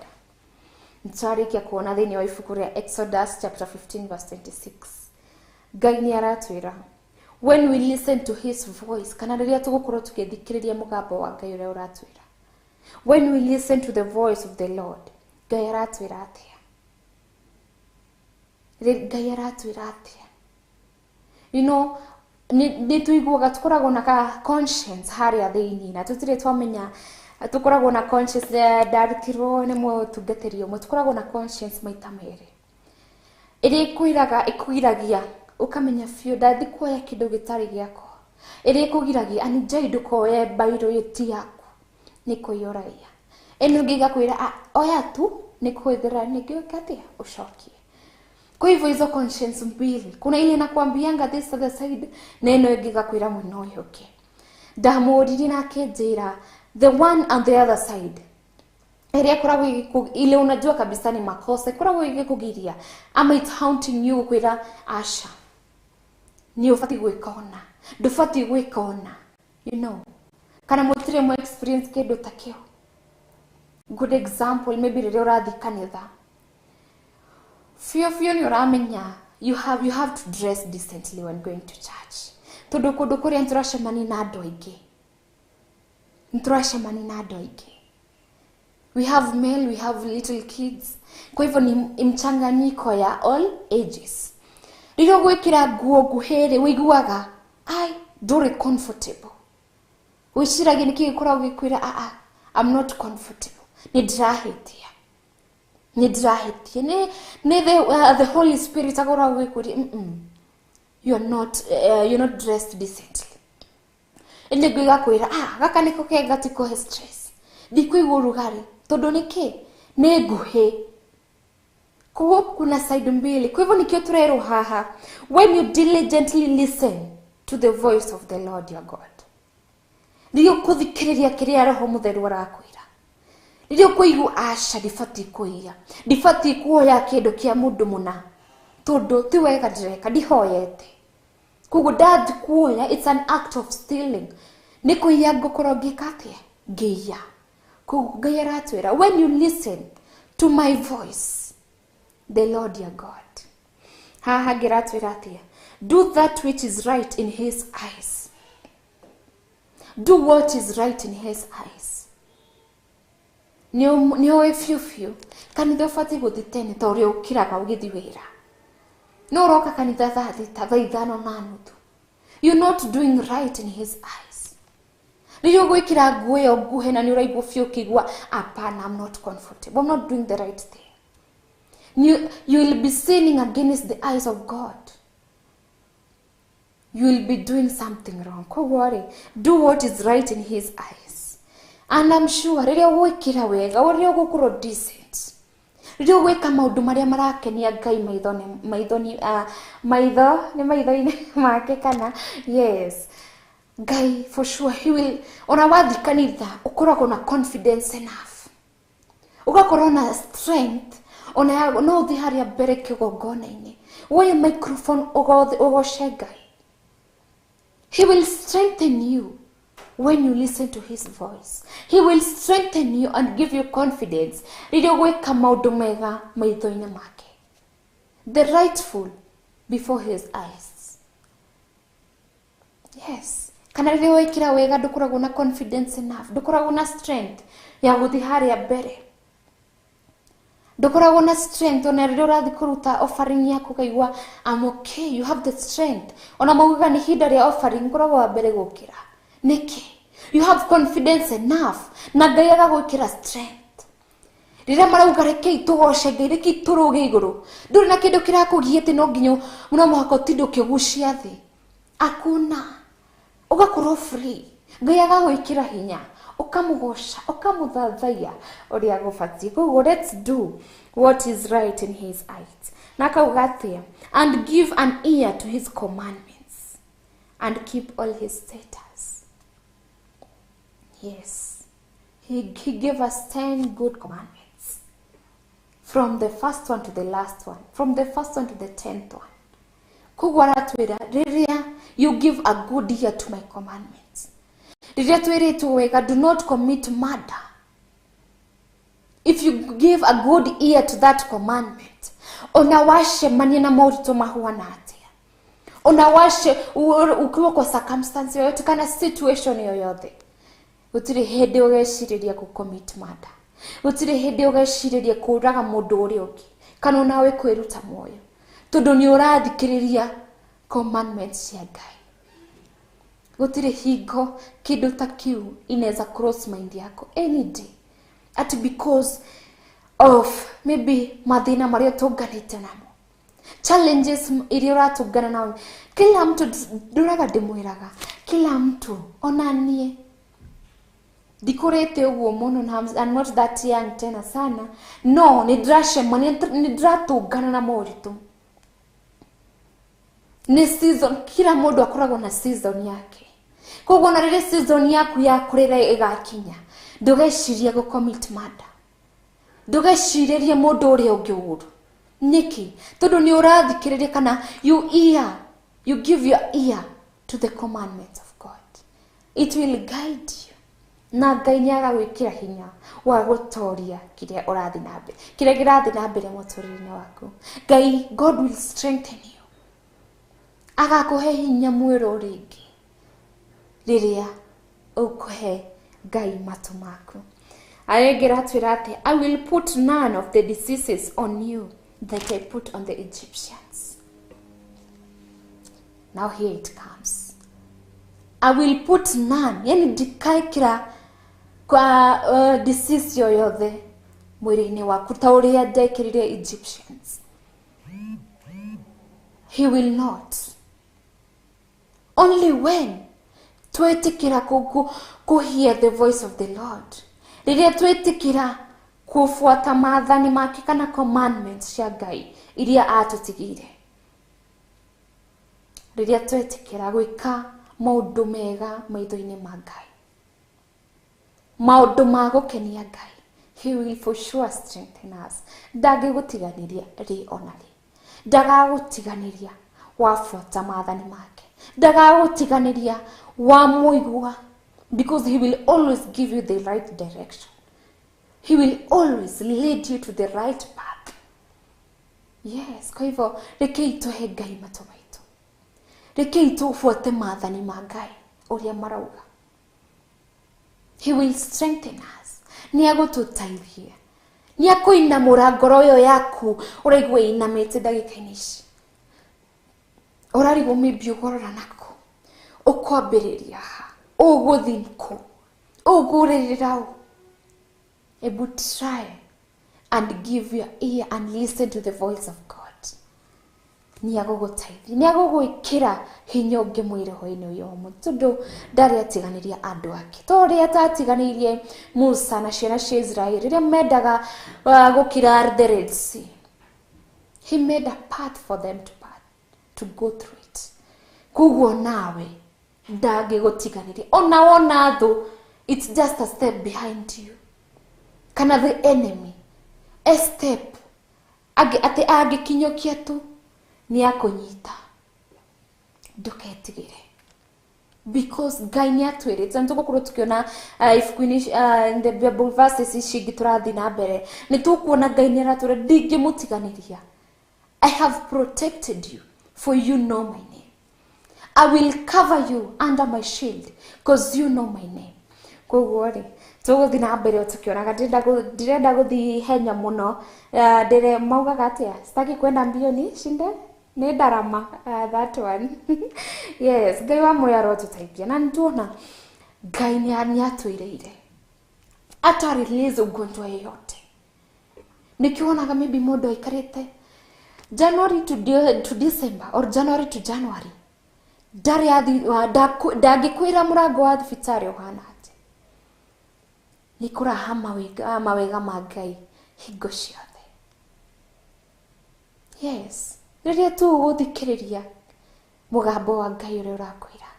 Nĩtwarĩkia kuona thĩinĩ wa ibuku rĩa Exodus chapter 15 verse 26, Ngai nĩ aratwĩra when we listen to his voice, kana rĩrĩa tũgũkorwo tũgĩthikĩrĩria mũgambo wa Ngai ũrĩa ũratwĩra, when we listen to the voice of the Lord, Ngai aratwĩra atĩa? Ngai aratwĩra atĩa? Nĩ tũiguaga tũkoragwo na ka conscience harĩa thĩinĩ, na tũtirĩ twamenya tũkoragwo na conscience. Ndarutirwo nĩ mũtungatĩri ũmwe, tũkoragwo na conscience maita merĩ, ĩrĩa ĩkwĩraga, ĩkũgiragia ũkamenya biũ ndathi kuoya kĩndũ gĩtarĩ gĩakwa, ĩrĩa ĩkũgiragia anijai ndũkoye mbairũ ĩyo ti yaku, nĩ kũiyũragia. Ĩno ĩngĩ ĩgakwĩra, "Ah, oya tu, nĩ kũhũthĩra ningĩ ũke atĩa ũcokie." Kwa hivyo hizo conscience mbili, kuna ile inakwambianga this other side na ĩno ĩngĩ ĩgakwĩra mwena ũyũ ũngĩ. Ndamũririe na akĩnjĩra the one on the other side, ĩrĩa ĩkoragwo ile unajua kabisa ni makosa, ĩkoragwo ĩgĩkũgiria ama it's haunting you, kwĩra aca, nĩ ũbatiĩ gwĩka ũna, ndũbatiĩ gwĩka ũna. Kana mũtirĩ mwa experience kĩndũ ta kĩu? Good example, maybe rĩrĩa ũrathiĩ kanitha, biũ biũ nĩ ũramenya you have to dress decently when going to church, tondũ kũndũ kũrĩa nĩtũracemania na andũ aingĩ, nĩtũracemania na andũ aingĩ. We have male, we have little kids, kwa hivyo ni mchanganyiko ya all ages. Rĩrĩa ũgwĩkĩra nguo nguhĩ rĩ, wĩiguaga ai ndũrĩ comfortable. Wĩciragia nĩkĩ gĩkoragwo gĩkwĩra aa I'm not comfortable, nĩ ndĩrahĩtia, nĩ ndĩrahĩtia. Nĩ the Holy Spirit akoragwo gĩkwĩra you're not dressed decently. Ĩndĩ nguo igakwĩra ah gaka nĩko kega, tikũhe stress, ndikũigua ũrugarĩ tondũ nĩkĩ nĩ nguhĩ. Koguo kuna side mbili. Kwa hivyo nikio turerwo haha, when you diligently listen to the voice of the Lord your God, rĩrĩa ũkũthikĩrĩria kĩrĩa Roho Mũtheru arakwĩra, rĩrĩa ũkũigua aca ndibatiĩ kũiya, ndibatiĩ kuoya kĩndũ kĩa mũndũ mũna tondũ ti wega ndĩreka, ndihoyete, koguo ndathi kuoya, it's an act of stealing, nĩ kũiya ngũkorwo ngĩka atĩa, ngĩiya. Koguo Ngai aratwĩra when you listen to my voice, the Lord your God, haha ngĩratwĩra atĩa, do that which is right in his eyes. Do what is right in his eyes. Nĩ ũĩ biũ biũ kanitha ũbatiĩ gũthiĩ tene ta ũrĩa ũkĩraga ũgĩthiĩ wĩra, no ũroka kanitha thaa 6, thaa 5:30. You're not doing right in his eyes. Rĩrĩa ũgwĩkĩra nguo ĩyo nguhĩ na nĩ ũraigua biũ ũkĩigua hapana, I'm not comfortable, I'm not doing the right thing. You will be sinning against the eyes of God. You will be doing something wrong. Koguo rĩ, do what is right in his eyes. And I'm sure rĩrĩa ũgwĩkĩra wega, ũrĩa ũgũkorwo decent, rĩrĩa ũgwĩka maũndũ marĩa marakenia Ngai maitho-inĩ make, kana yes, Ngai for sure he will. Ona wathiĩ kanitha ũkoragwo na confidence enough, ũgakorwo na strength, ona no ũthiĩ harĩa mbere kĩgongona-inĩ woye microphone ũgoce Ngai. He will strengthen you when you listen to his voice. He will strengthen you and give you confidence rĩrĩa ũgwĩka maũndũ mega maitho-inĩ make, the rightful before his eyes. Yes, kana rĩrĩa wekĩra wega ndũkoragwo na confidence enough, ndũkoragwo na strength ya gũthiĩ harĩa mbere, ndũkoragwo na strength ona rĩrĩa ũrathiĩ kũruta offering yaku ũkaigua I'm okay, you have the strength. Ona maugaga nĩ ihinda rĩa offering ngoragwo wa mbere gũkĩra. Nĩkĩ? You have confidence enough na Ngai agagwĩkĩra strength. Rĩrĩa marauga rekei tũgoce Ngai, rekei tũrũge igũrũ, ndũrĩ na kĩndũ kĩrakũgia atĩ no nginya no mũhaka ũtinde ũkĩgucia thĩ. Hakuna, ũgakorwo free. Ngai agagwĩkĩra hinya, ũkamũgoca, ũkamũthathaiya ũrĩa gũbatiĩ. Koguo let's do what is right in his eyes. Na akauga atĩa, and give an ear to his commandments and keep all his statutes. Yes, he gave us 10 good commandments, from the first one to the last one, from the first one to the 10th one. Koguo aratwĩra rĩrĩa you give a good ear to my commandments, rĩrĩa twĩrĩtwo wega, do not commit murder. If you give a good ear to that commandment, ona wacemania na moritũ mahuana atĩa, ona wace ukiwa kwa circumstance yoyote kana situation yoyote, gũtirĩ hĩndĩ ũgecirĩria gũ commit murder, gũtirĩ hĩndĩ ũgecirĩria kũraga mũndũ ũrĩa ũngĩ kana onawe kwĩruta muoyo, tondũ nĩ ũrathikĩrĩria commandments cia Ngai. Gũtirĩ hingo kĩndũ ta kĩu inaweza cross mind yako any day, at because of maybe mathĩna marĩa ũtũnganĩte namo, challenges iria ũratũngana nao. Kila mtu ndũraga ndĩmwĩraga, kila mtu ona niĩ ndikũrĩte ũguo mũno na I'm not that young tena sana, no nĩ ndĩracemania, nĩ ndĩratũngana na moritũ. Nĩ season, kila mũndũ akoragwo na season yake. Koguo na rĩrĩa season yaku ya kũrĩra ĩgakinya, ndũgecirie gũ commit murder, ndũgecirĩrie mũndũ ũrĩa ũngĩ ũru. Nĩkĩ? Tondũ nĩ ũrathikĩrĩria, kana you give your ear to the commandments of God. It will guide you. Na Ngai nĩ agagwĩkĩra hinya wa gũtoria kĩrĩa ũrathiĩ na mbere, kĩrĩa kĩrathiĩ na mbere mũtũrĩre-inĩ waku. Ngai, God will strengthen you, agakũhe hinya mwerũ rĩngĩ rĩrĩa ũkũhe Ngai matũ maku. Arĩngĩ ratwĩra atĩ I will put none of the diseases on you that I put on the Egyptians. Now here it comes. I will put none, yani ndikaikira kwa disease yoyothe mwĩrĩ-inĩ waku ta ũrĩa ndekĩrire Egyptians. He will not. Only when twetĩkĩra ku hear the voice of the Lord, rĩrĩa twetĩkĩra kufuata maathani make kana commandments cia Ngai iria atũtigĩire, rĩrĩa twetĩkĩra gwĩka maũndũ mega maitho-inĩ ma Ngai, maũndũ ma gũkenia Ngai, he will for sure strengthen us. Ndangĩgũtiganĩria rĩ ona rĩ, ndagagũtiganĩria wabuata maathani make, ndagagũtiganĩria wamũigua, because he will always give you the right direction. He will always lead you to the right path. Yes, kwa hivyo rekei tũhe Ngai matũ maitũ, rekei tũbuate maathani ma Ngai ũrĩa marauga. He will strengthen us. Nĩ agũtũteithia, nĩ akũinamũra ngoro ĩyo yaku ũraigua ĩinamĩte ndagĩka-inĩ ici, ũrarigwo maybe ũgũrora nako, ũkwambĩrĩria ha, ũgũthiĩ kũ, ũgũrĩrĩra ũ. Ebu try and give your ear and listen to the voice of God. Nĩ agũgũteithia, nĩ agũgwĩkĩra hinya ũngĩ mwĩrĩ-inĩ ũyũ ũmwe, tondũ ndarĩ atiganĩria andũ ake, ta ũrĩa atatiganĩirie Musa na ciana cia Israeli rĩrĩa mendaga gũkira the Red Sea. He made a path for them to go through it. Koguo nawe ndangĩgũtiganĩria, ona wona thũ, it's just a step behind you, kana the enemy a step atĩ angĩkinyũkia tu nĩ akũnyita. Ndũketigĩre, because Ngai nĩ atwĩrĩte. Nĩ tũgũkorwo tũkĩona ibuku-inĩ in the Bible verses ici ingĩ tũrathiĩ na mbere, nĩ tũkuona Ngai nĩ aratwĩra ndingĩmũtiganĩria. I have protected you, for you know my name. I will cover you under my shield, because you know my name. Koguo rĩ, tũgũthiĩ na mbere tũkĩonaga, ndirenda gũthiĩ henya mũno. Ndĩre maugaga atĩa, sitaki kwenda mbio ni shinde nĩ ndarama, that one. Yes, Ngai wa muoyo arotũteithia, na nĩtuona Ngai nĩ atwĩrĩire ata release ugonjwa yeyote. Nĩkĩonaga maybe mũndũ aikarĩte January to December or January to January, ndarĩ ndangĩkwĩra mũrango wa thibitarĩ ũhana atĩa. Nĩ kũraha mawega ma Ngai hingo ciothe. Yes, rĩrĩa tũgũthikĩrĩria mũgambo wa Ngai ũrĩa ũrakwĩra,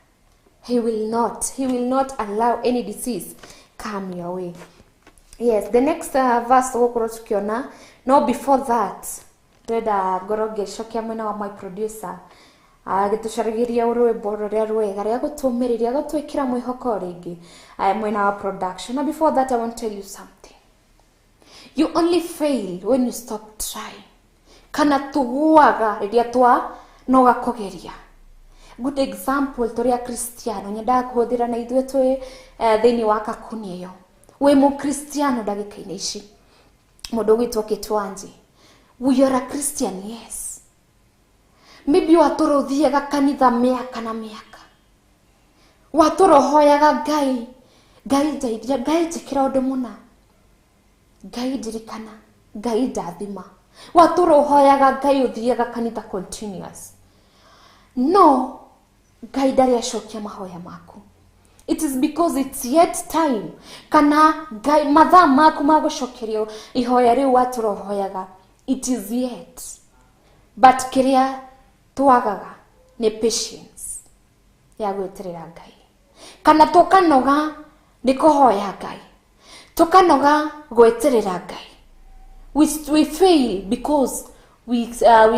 he will not allow any disease come your way. Yes, the next verse tũgũkorwo tũkĩona, no before that ndĩrenda ngorwo ngĩcokia mwena wa my producer agĩtũcaragĩria rwĩmbo rũrĩa rwega rĩa gũtũmĩrĩria, gũtwĩkĩra mwĩhoko rĩngĩ mwena wa production. Na before that I want to tell you something. You only fail when you stop trying. Kana tũgũaga rĩrĩa twanoga kũgeria. Good example tũrĩ Akristiano, nyendaga kũhũthĩra na ithuĩ twĩ thĩinĩ wa kakuni ĩyo. Wĩ mũkristiano ndagĩka-inĩ ici, mũndũ ũgwĩtwo Kĩtwanji, we are a Christian, yes. Maybe watũra ũthiaga kanitha mĩaka na mĩaka, watũra ũhoyaga Ngai, Ngai ndeithia, Ngai njĩkĩra ũndũ mũna, Ngai ndirikana, Ngai ndathima. Watũra ũhoyaga Ngai, ũthiaga kanitha continuous, no Ngai ndarĩ acokia mahoya maku. It is because it's yet time, kana Ngai mathaa maku ma gũcokerio ihoya rĩu watũra ũhoyaga, it is yet. But kĩrĩa twagaga nĩ patience ya gweterera Ngai, kana tũkanoga nĩ kũhoya Ngai, tũkanoga gweterera Ngai. We fail because we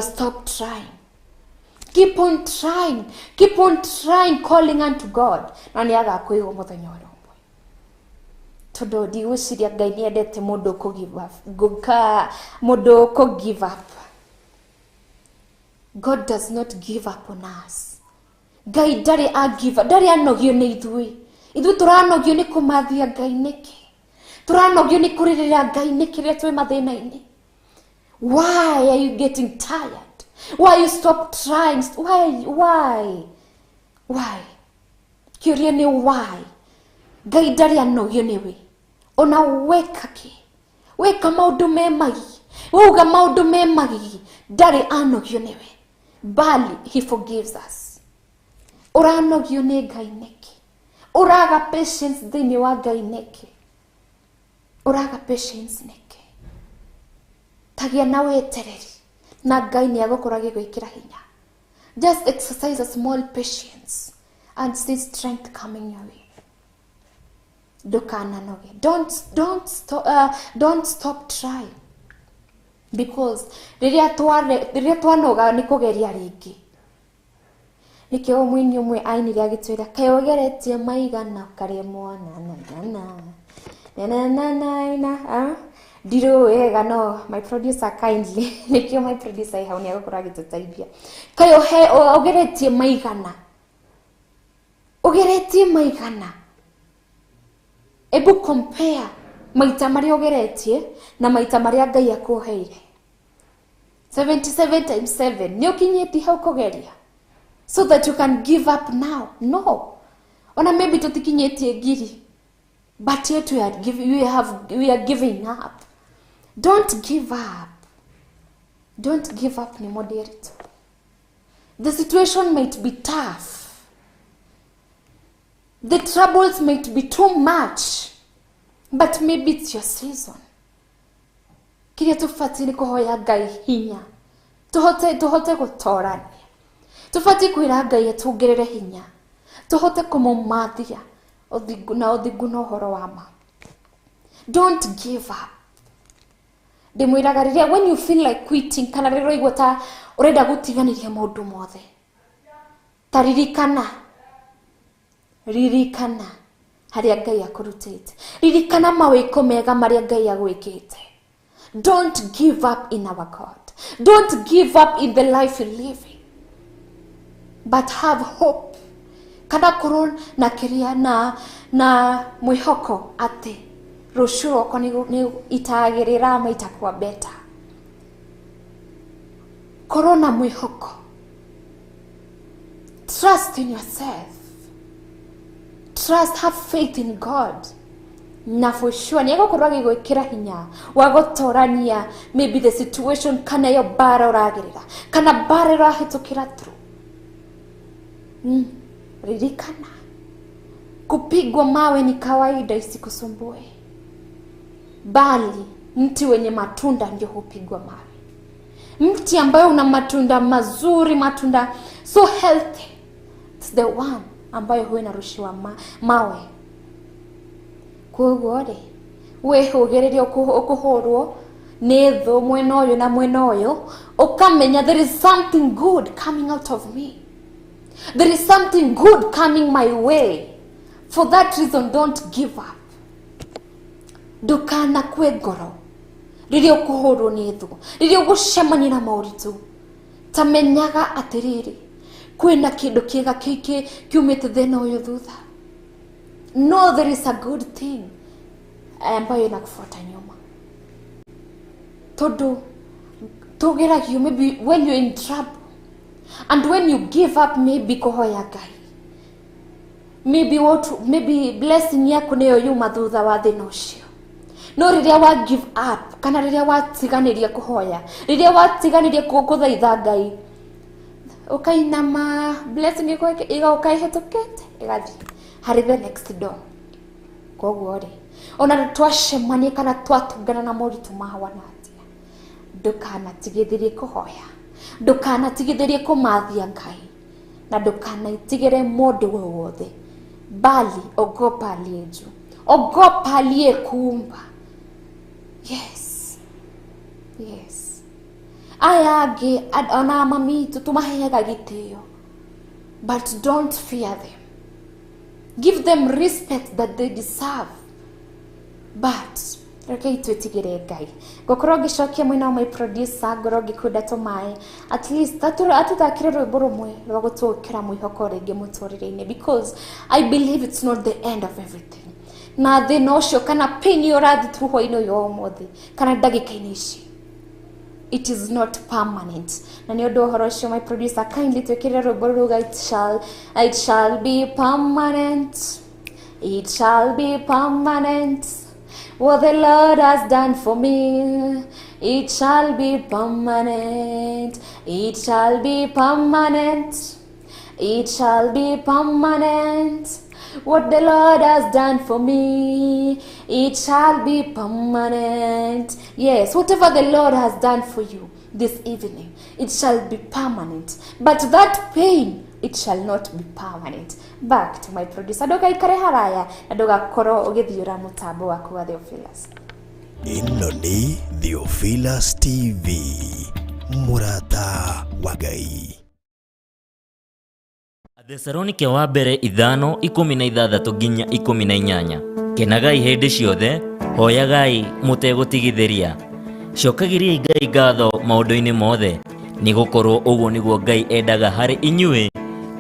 stop trying. Keep on trying, keep on trying, calling unto God, na nĩ agakũigua mũthenya ũrĩa ũmwe. Tondũ ndigwĩciria Ngai nĩ endete mũndũ kũ give up, mũndũ kũ give up. God does not give up on us. Ngai ndarĩ a give up, ndarĩ anogio nĩ ithuĩ. Ithuĩ tũranogio nĩ kũmathia Ngai nĩkĩ? Tũranogio nĩ kũrĩrĩra Ngai nĩkĩ rĩrĩa twĩ mathĩna-inĩ? Why are you getting tired? Why you stop trying? Why, why, why? Kĩũria nĩ why. Ngai ndarĩ anogio nĩwe. Ona weka kĩ, weka maũndũ me magigi, wauga maũndũ me magigi, ndarĩ anogio nĩwe, bali he forgives us. Ũranogio nĩ Ngai nĩkĩ? Ũraga patience thĩinĩ wa Ngai nĩkĩ? Ũraga patience nĩkĩ? Tagĩa na wetereri na Ngai nĩ agũkorwo agĩgwĩkĩra hinya. Just exercise a small patience and see strength coming your way. Ndũkananoge. Don't stop, don't stop trying, because rĩrĩa twanoga nĩ kũgeria rĩngĩ. Nĩkĩo mũini ũmwe ainire agĩtwĩra, kaĩ ũgeretie maigana ũkaremwo na na na na na na na na na. Ndirũĩ wega, no my producer kindly, nĩkĩo my producer hau nĩ agũkorwo agĩtũteithia. Kaĩ ũgeretie maigana, ũgeretie maigana. Ebu compare maita marĩa ũgeretie na maita marĩa Ngai akũheire. 77 times 7, nĩ ũkinyĩtie hau kũgeria so that you can give up now? No, ona maybe tũtikinyĩtie ngiri, but yet we are giving up. Don't give up. Don't give up. Nĩ moderate. The situation might be tough, the troubles might be too much, but maybe it's your season. Kĩrĩa tũbatiĩ nĩ kũhoya Ngai hinya tũhote gũtorania. Tũbatiĩ kwĩra Ngai atuongerere hinya tũhote kũmũmathia ũthingu na ũthingu na ũhoro wa ma. Don't give up. Ndĩmwĩraga, rĩrĩa when you feel like quitting, kana rĩrĩa ũraigua ta ũrenda gũtiganĩria maũndũ mothe, ta ririkana, ririkana harĩa Ngai akũrutĩte, ririkana mawĩko mega marĩa Ngai agwĩkĩte. Don't give up in our God. Don't give up in the life you're living, but have hope, kana korwo na kĩrĩa na mwĩhoko atĩ rũciũ rwakwa nĩ itagĩrĩra ama itakuwa better. Korwo na mwĩhoko. Trust in yourself. Trust, have faith in God, na for sure nĩ egũkorwo agĩgwĩkĩra hinya wa gũtorania maybe the situation, kana ĩyo mbara ũragerera, kana mbara ũrahĩtũkĩra through. Ririkana, kupigwa mawe ni kawaida, isikusumbue, bali mti wenye matunda ndio hupigwa mawe. Mti ambayo una matunda mazuri, matunda so healthy, it's the one ambayo huwa inarushiwa mawe. Koguo rĩ, wĩhũgĩrĩrie ũkũhũrwo nĩ thũ mwena ũyũ na mwena ũyũ, ũkamenya there is something good coming out of me, there is something good coming my way. For that reason, don't give up. Ndũkanakue ngoro rĩrĩa ũkũhũrwo nĩ thũ, rĩrĩa ũgũcemania na moritũ. Ta menyaga atĩrĩrĩ, kwĩna kĩndũ kĩega kiumĩte thĩna ũyũ thutha. No, there is a good thing ambayo inakufuata nyuma, tondu tugeragio maybe when you're in trouble and when you give up maybe kuhoya Ngai, maybe what, maybe blessing yaku niyo yuma thutha wa thĩna ũcio. No rĩrĩa wa give up, kana rĩrĩa watiganĩria kũhoya, rĩrĩa watiganĩria gũthaitha Ngai, ũkainama, blessing ĩgoka ĩhĩtũkĩte ĩgathiĩ harĩ the next door. Koguo rĩ, ona twacemania kana twatũngana na moritũ mahawana atĩa, ndũkanatigithĩrie kũhoya, ndũkanatigithĩrie kũmathia Ngai, na ndũkanaitigĩre mũndũ o wothe, bali ogopa aliye juu, ogopa aliyekuumba. Yes, yes. Aya angĩ ona mami itũ tũmaheaga gĩtĩo, but don't fear them. Give them respect that they deserve, but rekei twĩtigĩre Ngai. Ngũkorwo ngĩcokia mwena wa my producer, ngorwo ngĩkunda tũmaĩ, at least atũthakĩre rwĩmbo rũmwe rwa gũtwĩkĩra mwĩhoko rĩngĩ mũtũrĩre-inĩ, because I believe it's not the end of everything. Na thĩna ũcio kana pain ĩyo ũrathiĩ through hwainĩ ũyũ wa ũmũthĩ kana ndagĩka-inĩ ici. It is not permanent. Na nĩ ũndũ ũhoro ũcio, my producer, kindly twĩkĩrĩre rwĩmbo ruga it shall be permanent. It shall be permanent. What the Lord has done for me, it shall be permanent. It shall be permanent. It shall be permanent. What the Lord has done for me, it shall be permanent. Yes, whatever the Lord has done for you this evening, it shall be permanent. But that pain, it shall not be permanent. Back to my producer. Ndũgaikare haraya na ndũgakorwo ũgĩthiũra mũtambo waku wa Theophilus. Ĩno nĩ Theophilus TV, mũrata wa Ngai. Athesalonike wa mbere 5:16 nginya 18. Kenagai hĩndĩ ciothe, hoyagai mũtegũtigithĩria, cokagĩriai Ngai ngatho maũndũ-inĩ mothe, nĩ gũkorwo ũguo nĩguo Ngai endaga harĩ inyuĩ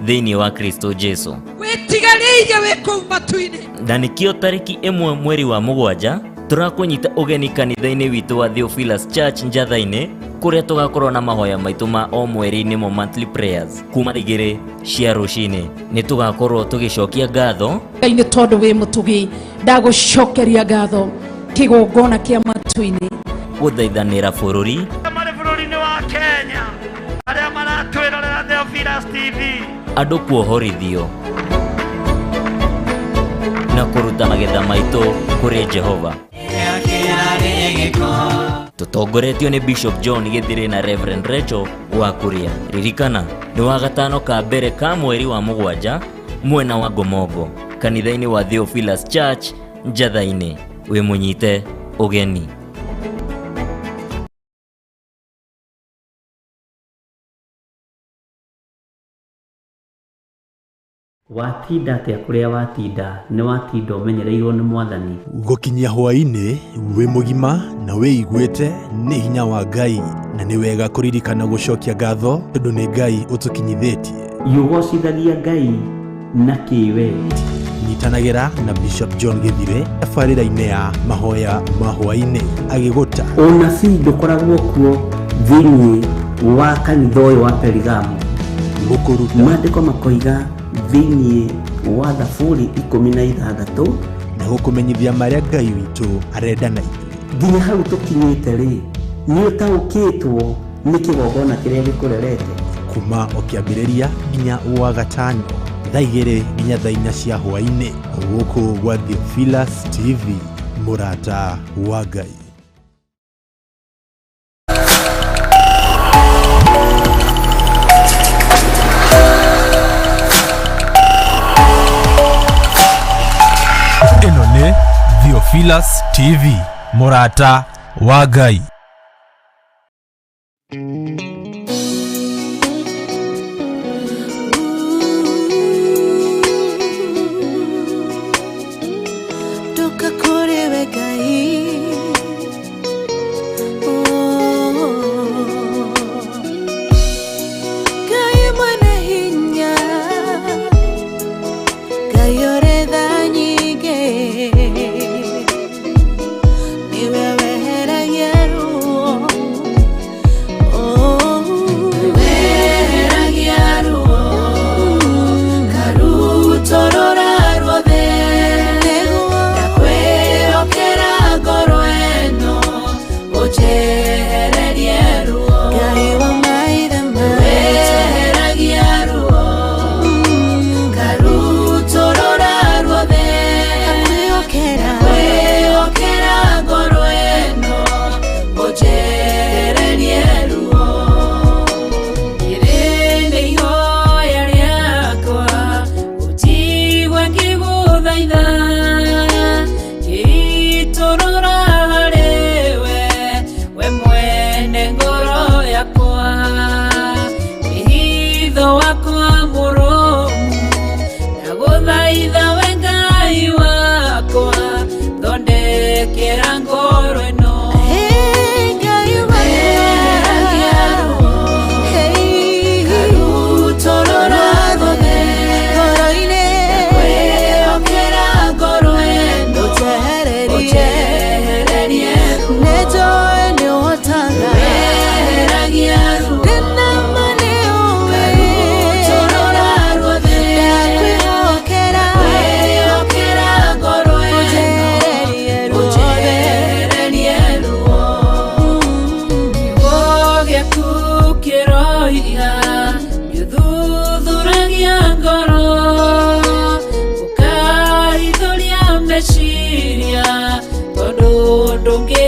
thĩinĩ wa Kristo Jesu. Wĩtigarĩirie wĩ kũu matu-inĩ. Na nĩkĩo tarĩki 1 mweri wa 7 tũrakũnyita ũgeni kanitha-inĩ witũ wa Theophilus Church Njatha-inĩ, kũrĩa tũgakorwo na mahoya maitũ ma o mweri, nĩmo monthly prayers, kuma 2 cia rũcinĩ. Nĩ tũgakorwo tũgĩcokia ngatho. Ngai, nĩ tondũ wĩ mũtugi, ndagũcokeria ngatho kĩgongona kĩa matu-inĩ. Gũthaithanĩra bũrũri. Marĩ bũrũri-inĩ wa Kenya, arĩa maratwĩrorera Theophilus TV. Andũ kuohorithio na kũruta magetha maitũ kũrĩ Jehova, tũtongoretio nĩ Bishop John Gĩthirĩ na Reverend Rachel wa Kuria. Ririkana, nĩ wa gatano ka mbere ka mweri wa 7, mwena wa Ngomongo, kanitha-inĩ wa Theophilus Church Njatha-inĩ. Wĩ mũnyite ũgeni. Watinda atĩa kũrĩa watinda? Nĩ watinda ũmenyereirwo nĩ Mwathani. Gũkinyia hwaĩ-inĩ wĩ mũgima na wĩiguĩte nĩ hinya wa Ngai, na nĩ wega kũririkana gũcokia ngatho tondũ nĩ Ngai ũtũkinyithĩtie. Yũgocithagia Ngai na kĩwe. Nyitanagĩra na Bishop John Gĩthire tabarĩra-inĩ ya mahoya ma hwaĩ-inĩ agĩgũta. Ũnabii ndũkoragwo kuo thĩinĩ wa kanitha ũyũ wa Perigamo. Gũkũruta. Maandĩko makoiga thĩinĩ wa Thaburi 16. Na gũkũmenyithia marĩa Ngai witũ arenda na ithuĩ. Nginya hau tũkinyĩte rĩ, nĩ ũtaũkĩtwo nĩ kĩgongona kĩrĩa gĩkũrerete. Kuma o kĩambĩrĩria nginya wa gatano, thaa 2 nginya thaa 4 cia hwaĩ-inĩ, gũkũ gwa Theophilus TV, mũrata wa Ngai. Ĩno nĩ Theophilus TV, mũrata wa Ngai. Ndoka kũrĩ we Ngai. Oh. Ngai mwene hinya, Ngai ũrĩ tha nyingĩ, nĩwe weheragia ruo. Oh. Weheragia ruo karutorora ruothe. Nĩguo. Ndakwĩhokera ngoro ĩno, ũnjehererie ruo. Ngai wa maithe maitũ. Weheragia ruo karutorora ruothe. Ndakwĩhokera. Kwĩhokera ngoro ĩno, ũnjehererie ruo. Rĩrĩ nĩ ihoya rĩakwa, ũnjigue ngĩgũthaitha, ngĩitũrũra harĩ we, we.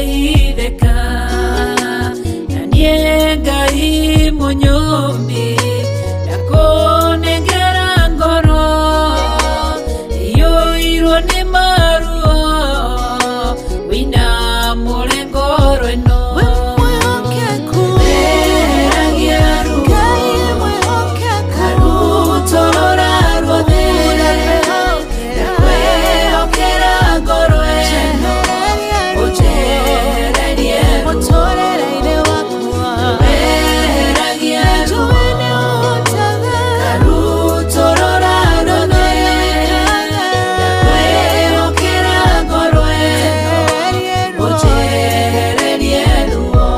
Ndangĩhithĩka na niĩ Ngai mũnyũmbi ndakũnengera ngoro iyũirwo nĩ maruo wĩinamũre ngoro ĩno. Weheragia ruo karutũrũra ruothe ndakwĩhokera ngoro ĩno ũnjehererie ruo. Weheragia ruo karutũrũra ruothe ndakwĩhokera ngoro ĩno ũnjehererie ruo.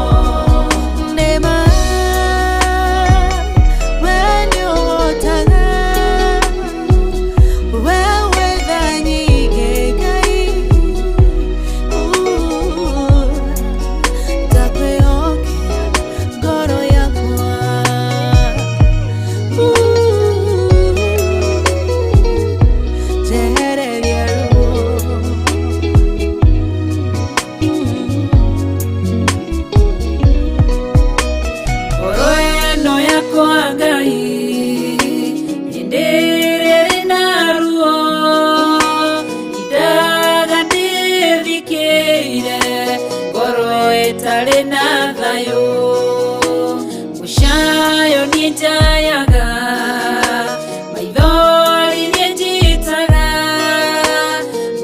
Ngoro ĩno yakwa Ngai hĩndĩ ĩrĩa ĩrĩ na ruo indaga ndĩthikĩire ngoro ĩtarĩ na thayũ mũcayo niĩ njayaga maithori niĩ njitaga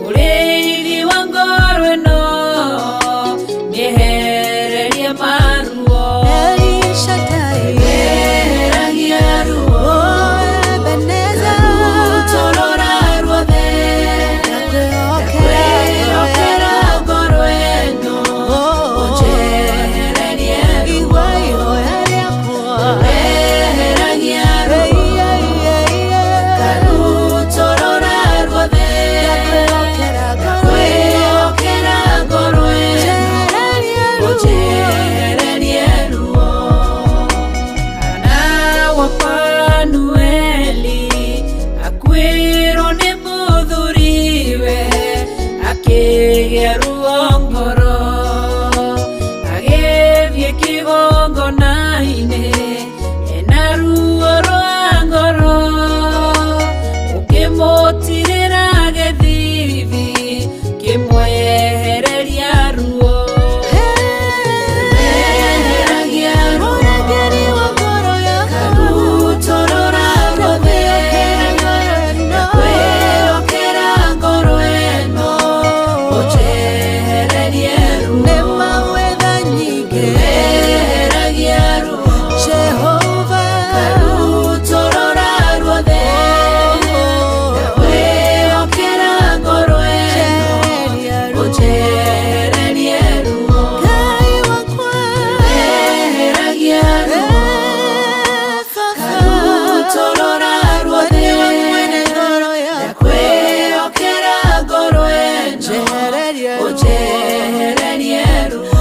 mũrĩithi wa ngoro ĩno mĩehererie maruo. Weheragia ruo karutũrũra ruothe ndakwĩhokera ngoro ĩno ũnjehererie ruo. Weheragia ruo karutũrũra ruothe ndakwĩhokera ngoro ĩno ũnjehererie ruo. Hana wa Fanueli akuĩrwo nĩ mũthuriwe akĩgĩa ruo ngoro agĩthiĩ kĩgongona-inĩ ena ruo rwa ngoro ũkĩmũtirĩra gĩthithi kĩmwehereria ruo. Weheragia ruo karutũrũra ruothe ndakwĩhokera ngoro ĩno ũnjehererie ruo. Weheragia ruo karutũrũra ruothe ndakwĩhokera ngoro ĩno ũnjehererie ruo. Weheragia ruo karutũrũra ruothe ndakwĩhokera ngoro ĩno ũnjehererie ruo.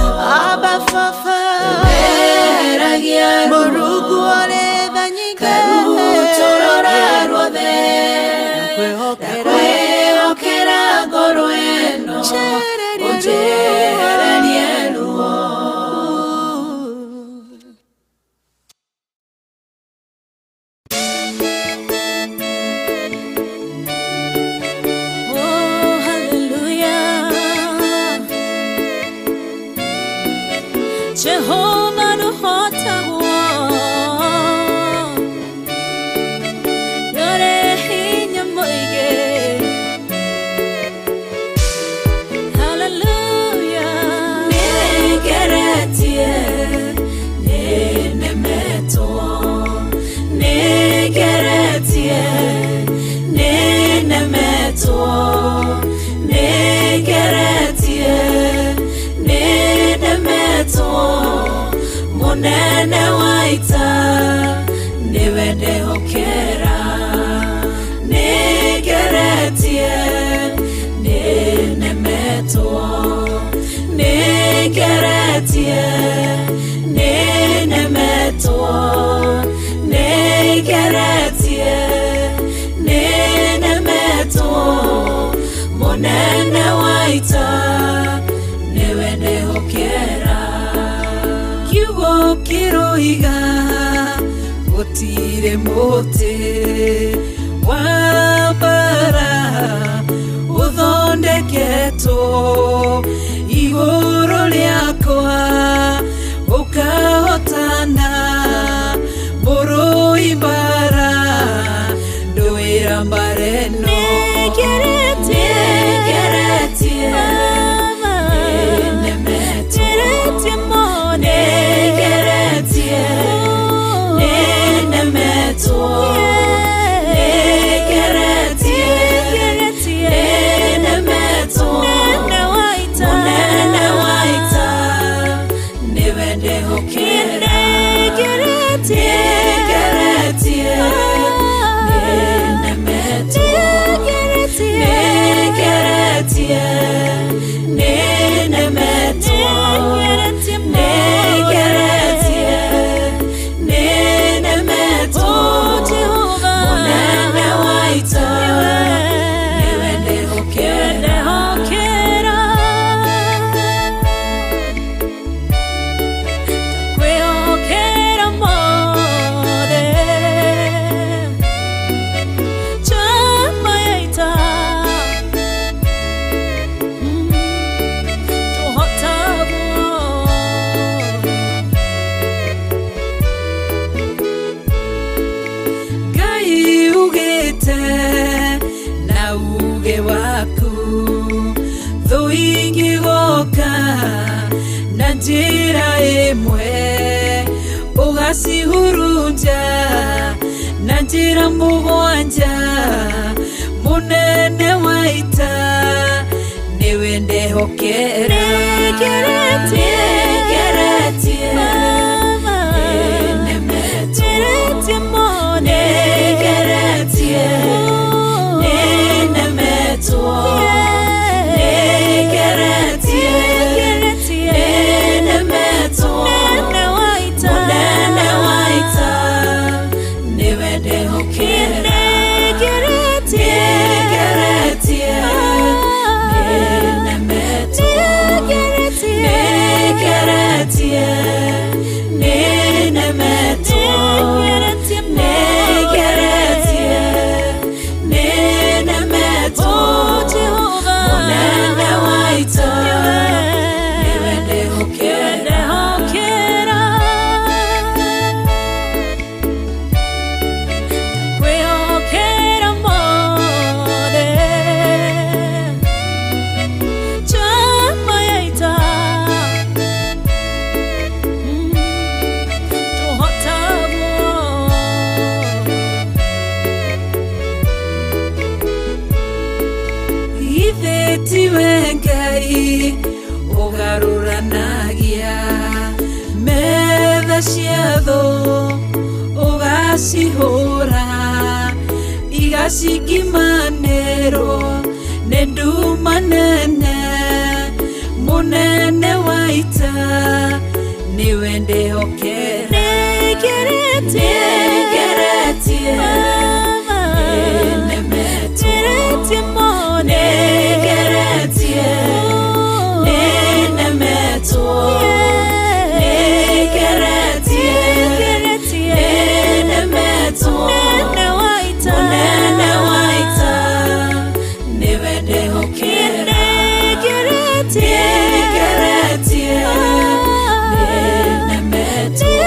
Weheragia ruo karutũrũra ruothe ndakwĩhokera ngoro ĩno ũnjehererie ruo. Oh, hallelujah. Jehovah nũhotagwo nĩũrĩ hinya mũingĩ. Hallelujah. Nĩngeretie, nĩnemetwo, nĩngeretie, nĩnemetwo, nĩngeretie, nĩnemetwo, mũnene wa ita nĩwe ndehokera. Nĩngeretie, nĩnemetwo, nĩngeretie, nĩnemetwo, nĩngeretie, nĩnemetwo, mũnene wa ita nĩwe ndehokera. Kiugo kĩroiga gũtirĩ mũtĩ wa mbara ũthondeketwo igũrũ rĩakwa ũkahotana mũrũi mbara ndũĩra mbara ĩno. Nĩngeretie. Nĩngeretie. Baba. Nĩnemetwo. Ngeretie mũno. Nĩngeretie. Nĩnemetwo. Nĩngeretie. Ngeretie. Nĩnemetwo. Mũnene wa ita. Mũnene wa ita nĩwe ndĩhokera. Nĩngeretie. Nĩngeretie. Nĩnemetwo. Nĩngeretie. Nĩngeretie. Nĩnemetwo. Nĩngeretie mũno. Nĩngeretie. Nĩnemetwo. Oh, Jehova. Mũnene wa ita Nĩwe. nĩwe ndĩhokera. Ndehokera. Ndakwĩhokera mothe. Njamba ya ita. Tũhotagwo. Ngai ugĩte na uge waku thũ ingĩgoka na njĩra ĩmwe ũgacihurunja na njĩra mũgwanja mũnene wa ita nĩwe ndehokera. Nĩngeretie. Nĩngeretie. Baba. Nĩnemetwo. Ngeretie mũno. Nĩngeretie. Nĩnemetwo. Nĩngeretie. Ngeretie. Nĩnemetwo. Mũnene wa ita. Mũnene wa ita nĩwe ndehokera. Nĩngeretie. Nĩngeretie. Nĩnemetwo. Nĩngeretie. Nĩngeretie. Nĩnemetwo. Nĩngeretie mũno. Nĩngeretie. Nĩnemetwo. Oh, Jehova. Mũnene wa ita nĩwe ndehokera. Ndehokera. Ndakwĩhokera mothe. Njamba ya ita. Tũhotagwo. Githĩ tiwe Ngai ũgarũranagia metha cia thũ ũgacihũra igacingimanĩrwo nĩ nduma nene mũnene wa ita nĩwe ndĩhokera. Nĩngeretie. Nĩngeretie. Baba. Nĩnemetwo. Ngeretie mũno. Nĩngeretie. Nĩnemetwo. Nĩngeretie. Ngeretie. Nĩnemetwo. Mũnene wa ita. Mũnene wa ita nĩwe ndĩhokera. Nĩngeretie. Nĩngeretie. Nĩnemetwo.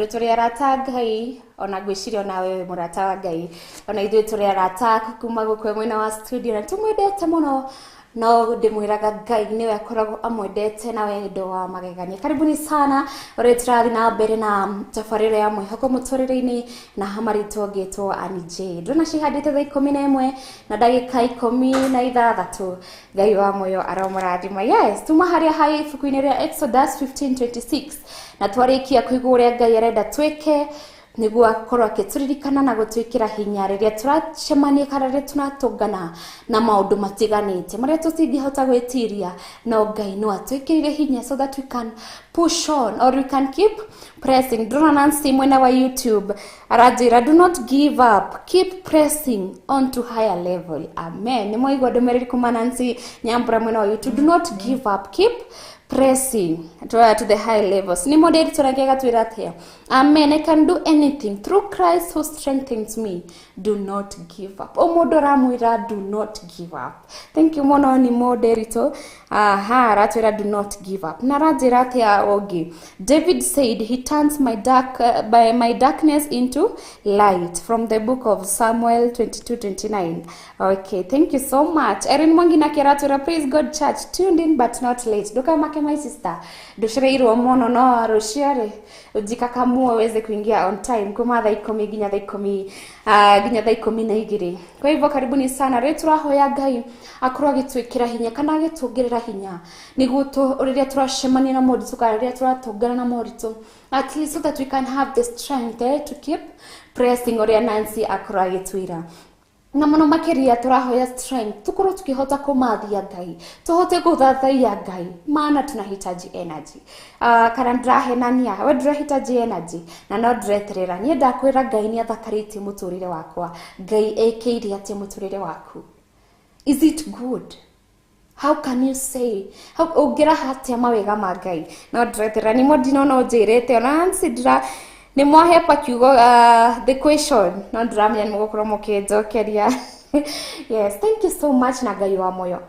Tũrĩ arata Ngai ona ngwĩciria ona wewe mũrata wa Ngai ona ithuĩ tũrĩ arata kuma gũkũ mwena wa studio na tũmwendete mũno no ndĩmwĩraga Ngai nĩwe akoragwo amwendete na wendo wa magegania. Karibuni sana ũrĩa tũrathiĩ na mbere na tabarĩra ya mwĩhoko mũtũrĩre-inĩ na hamarĩtwo ngĩtwo Annie J. Ndĩrona cihandĩte thaa 11 na ndagĩka 16. Ngai wa muoyo aromũrathima. Yes, tuma harĩa hai ibuku-inĩ rĩa Exodus 15:26 na twarĩkia kũigua ũrĩa Ngai arenda twĩke niguo akorwo akĩtũririkana na gũtwĩkĩra hinya rĩrĩa tũracemania kana rĩrĩa tũratũngana na maũndũ matiganĩte marĩa tũtingĩhota gwĩtiria, no Ngai no atwĩkĩrire hinya so that we can push on or we can keep pressing. Ndĩrona Nancy mwena wa YouTube aranjĩra do not give up, keep pressing on to higher level. Amen. Nĩ mwaigua ndũmĩrĩri kuma Nancy Nyambura mwena wa YouTube, do not give up, keep pressing to the high levels. Ni modeli tunaongea twira atia? Amen. I can do anything through Christ who strengthens me. Do not give up. O mundu ramwira do not give up. Thank you mono ni moderito. Aha, ratwira do not give up. Na ranjira atia ogi? David said he turns my by my darkness into light, from the book of Samuel 22:29. Okay, thank you so much. Erin Mwangi na kiratwira praise God church, tuned in but not late. Duka make Ndũkamake my sister, ndũcereirwo mũno, no rũciũ rĩ ujikakamue uweze kuingia on time kuma thaa 10 nginya thaa 10, nginya thaa 12. Kwa hivyo karibuni sana. Rĩu tũrahoya Ngai akorwo agĩtwĩkĩra hinya kana agĩtuongerera hinya nĩguo rĩrĩa tũracemania na moritũ kana rĩrĩa tũratũngana na moritũ, at least so that we can have the strength to keep pressing, ũrĩa Nancy akorwo agĩtwĩra. Na mũno makĩria tũrahoya strength tukorwo tukĩhota kũmathia Ngai, tũhote gũthathaiya Ngai, maana tunahitaji energy. Kana ndĩrahenania? We ndũrahitaji energy? Na no ndĩreterera niĩ ndakwĩra Ngai nĩ athakarĩtie mũtũrĩre wakwa. Ngai ĩkĩire atĩa mũtũrĩre waku? Is it good? How can you say, how ũngĩraha atĩa mawega ma Ngai? No ndĩreterera nĩmo ndinona ũnjĩrĩte ona Nancy ndĩra nĩ mwahepa kiugo, the question, no ndĩramenya nĩ mũgũkorwo mũkĩnjokeria. Yes, thank you so much, na Ngai wa moyo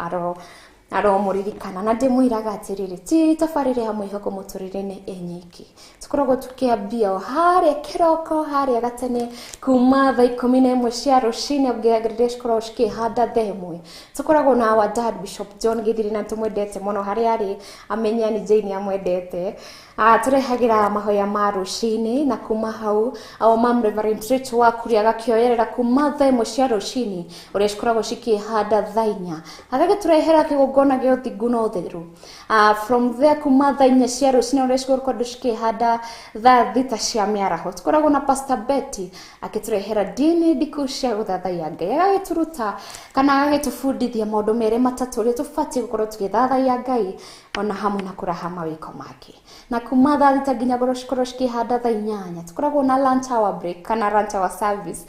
aromũririkana. Na ndĩmwĩraga atĩrĩrĩ, ti tabarĩra ya mwĩhoko mũtũrĩre-inĩ ĩ nyiki, tũkoragwo tũkĩambia o harĩa kĩroko, harĩa gatene, kuma thaa 11 cia rũcinĩ rĩrĩa cikoragwo cikĩhanda thaa 1. Tũkoragwo na our dad Bishop John Gĩthiri, na tũmwendete mũno harĩa arĩ, amenye ni Jane amwendete. Tũrehagĩra mahoya ma rũcinĩ, na kuma hau our mom Reverend Rachel wa Kuria agakĩoyerera kuma thaa 1 cia rũcinĩ ũrĩa cikoragwo cikĩhanda thaa 4, agagĩtũrehera kĩgongona gĩa ũthingu na ũtheru. From there, kuma thaa 4 cia rũcinĩ ũrĩa cikoragwo cikĩhanda thaa 6 cia mĩaraho, tũkoragwo na Pastor Betty akĩtũrehera ndini ndiku cia gũthathaiya Ngai, agagĩtũruta kana agagĩtũbundithia maũndũ merĩ matatũ ũrĩa tũbatiĩ gũkorwo tũgĩthathaiya Ngai ona hamwe na kũraha mawĩko make. Na kuma thaa 6 nginya goro cikorwo cikĩhanda thaa 8, tũkoragwo na lunch hour break kana lunch hour service.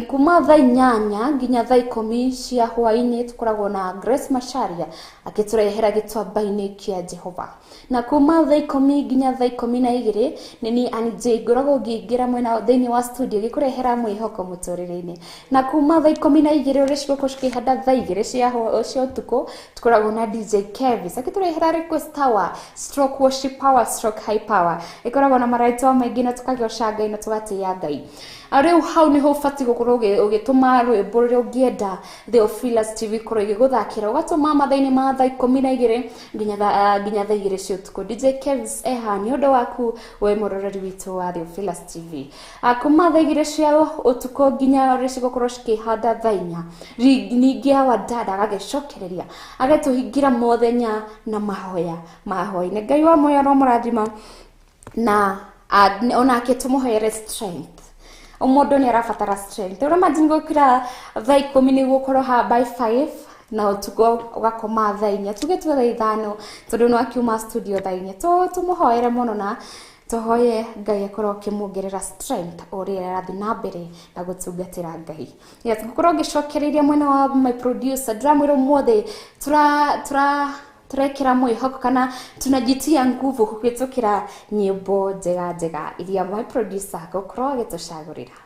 Kuma thaa 8 nginya thaa 10 cia hwaĩ-inĩ tũkoragwo na Grace Macharia akĩtũrehera gĩtuamba-inĩ kĩa Jehova. Na kuma thaa 10 nginya thaa 12 nĩ niĩ Ann J ngoragwo ngĩingĩra mwena thĩinĩ wa studio gĩkũrehera mwĩhoko mũtũrĩre-inĩ. Na kuma thaa 12 ũrĩa cigũkorwo cikĩhanda thaa 2 cia ũtukũ, tũkoragwo na DJ Kevis akĩtũrehera request hour stroke worship power stroke high power, ĩkoragwo na maraitwa maingĩ, na tũkagĩoca Ngai na tũgatĩĩa Ngai. Rĩu hau nĩho ũbatiĩ gũkorwo ũgĩtũma rwĩmbo rũrĩa ũngĩenda Theophilus TV ĩkorwo ĩgĩgũthakĩra, ũgatũma mathaa-inĩ ma thaa 12 nginya thaa 2 cia ũtukũ. DJ Kevs eha nĩ ũndũ waku we mũroreri witũ wa Theophilus TV. Kuma thaa 2 cia ũtukũ nginya ũrĩa cigũkorwo cikĩhanda thaa 4, ningĩ awa dada agagĩcokereria agatũhingĩra mothenya na mahoya ma hwaĩ-inĩ. Ngai wa muoyo aromũrathima, na onake tũmũhoere strength. Mũndũ nĩ arabatara strength. Ũra imagine gũkĩra thaa 10 nĩguo ũkorwo ha by 5, na ũtukũ ũgakoma thaa 4, tuge tu thaa 5, tondũ nĩ wakiuma studio thaa 4. Tũmũhoere mũno na tũhoye Ngai akorwo akĩmuongerera strength ũrĩa arathiĩ na mbere na gũtungatĩra Ngai. Yes, ngũkorwo ngĩcokereiria mwena wa my producer, ndĩramwĩra ũmũthĩ tura tura turekĩra mwĩhoko kana tunajitia nguvu kũhĩtũkĩra nyĩmbo njega njega iria my producer gũkorwo agĩtũcagũrĩra.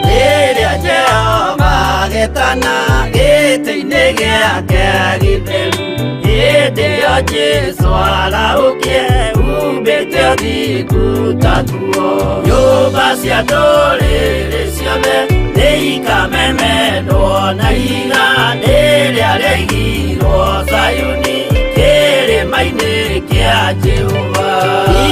Rĩrĩa Jehova agetana gĩtĩ-inĩ gĩake gĩtheru, hĩndĩ ĩyo Jesũ arahũkie umbĩte ũthingu ta nguo. Nyũmba cia ndũrĩrĩ ciothe nĩikamemendwo na ihiga rĩrĩa rĩaigirwo Zayuni, kĩrĩma-inĩ kĩa Jehova.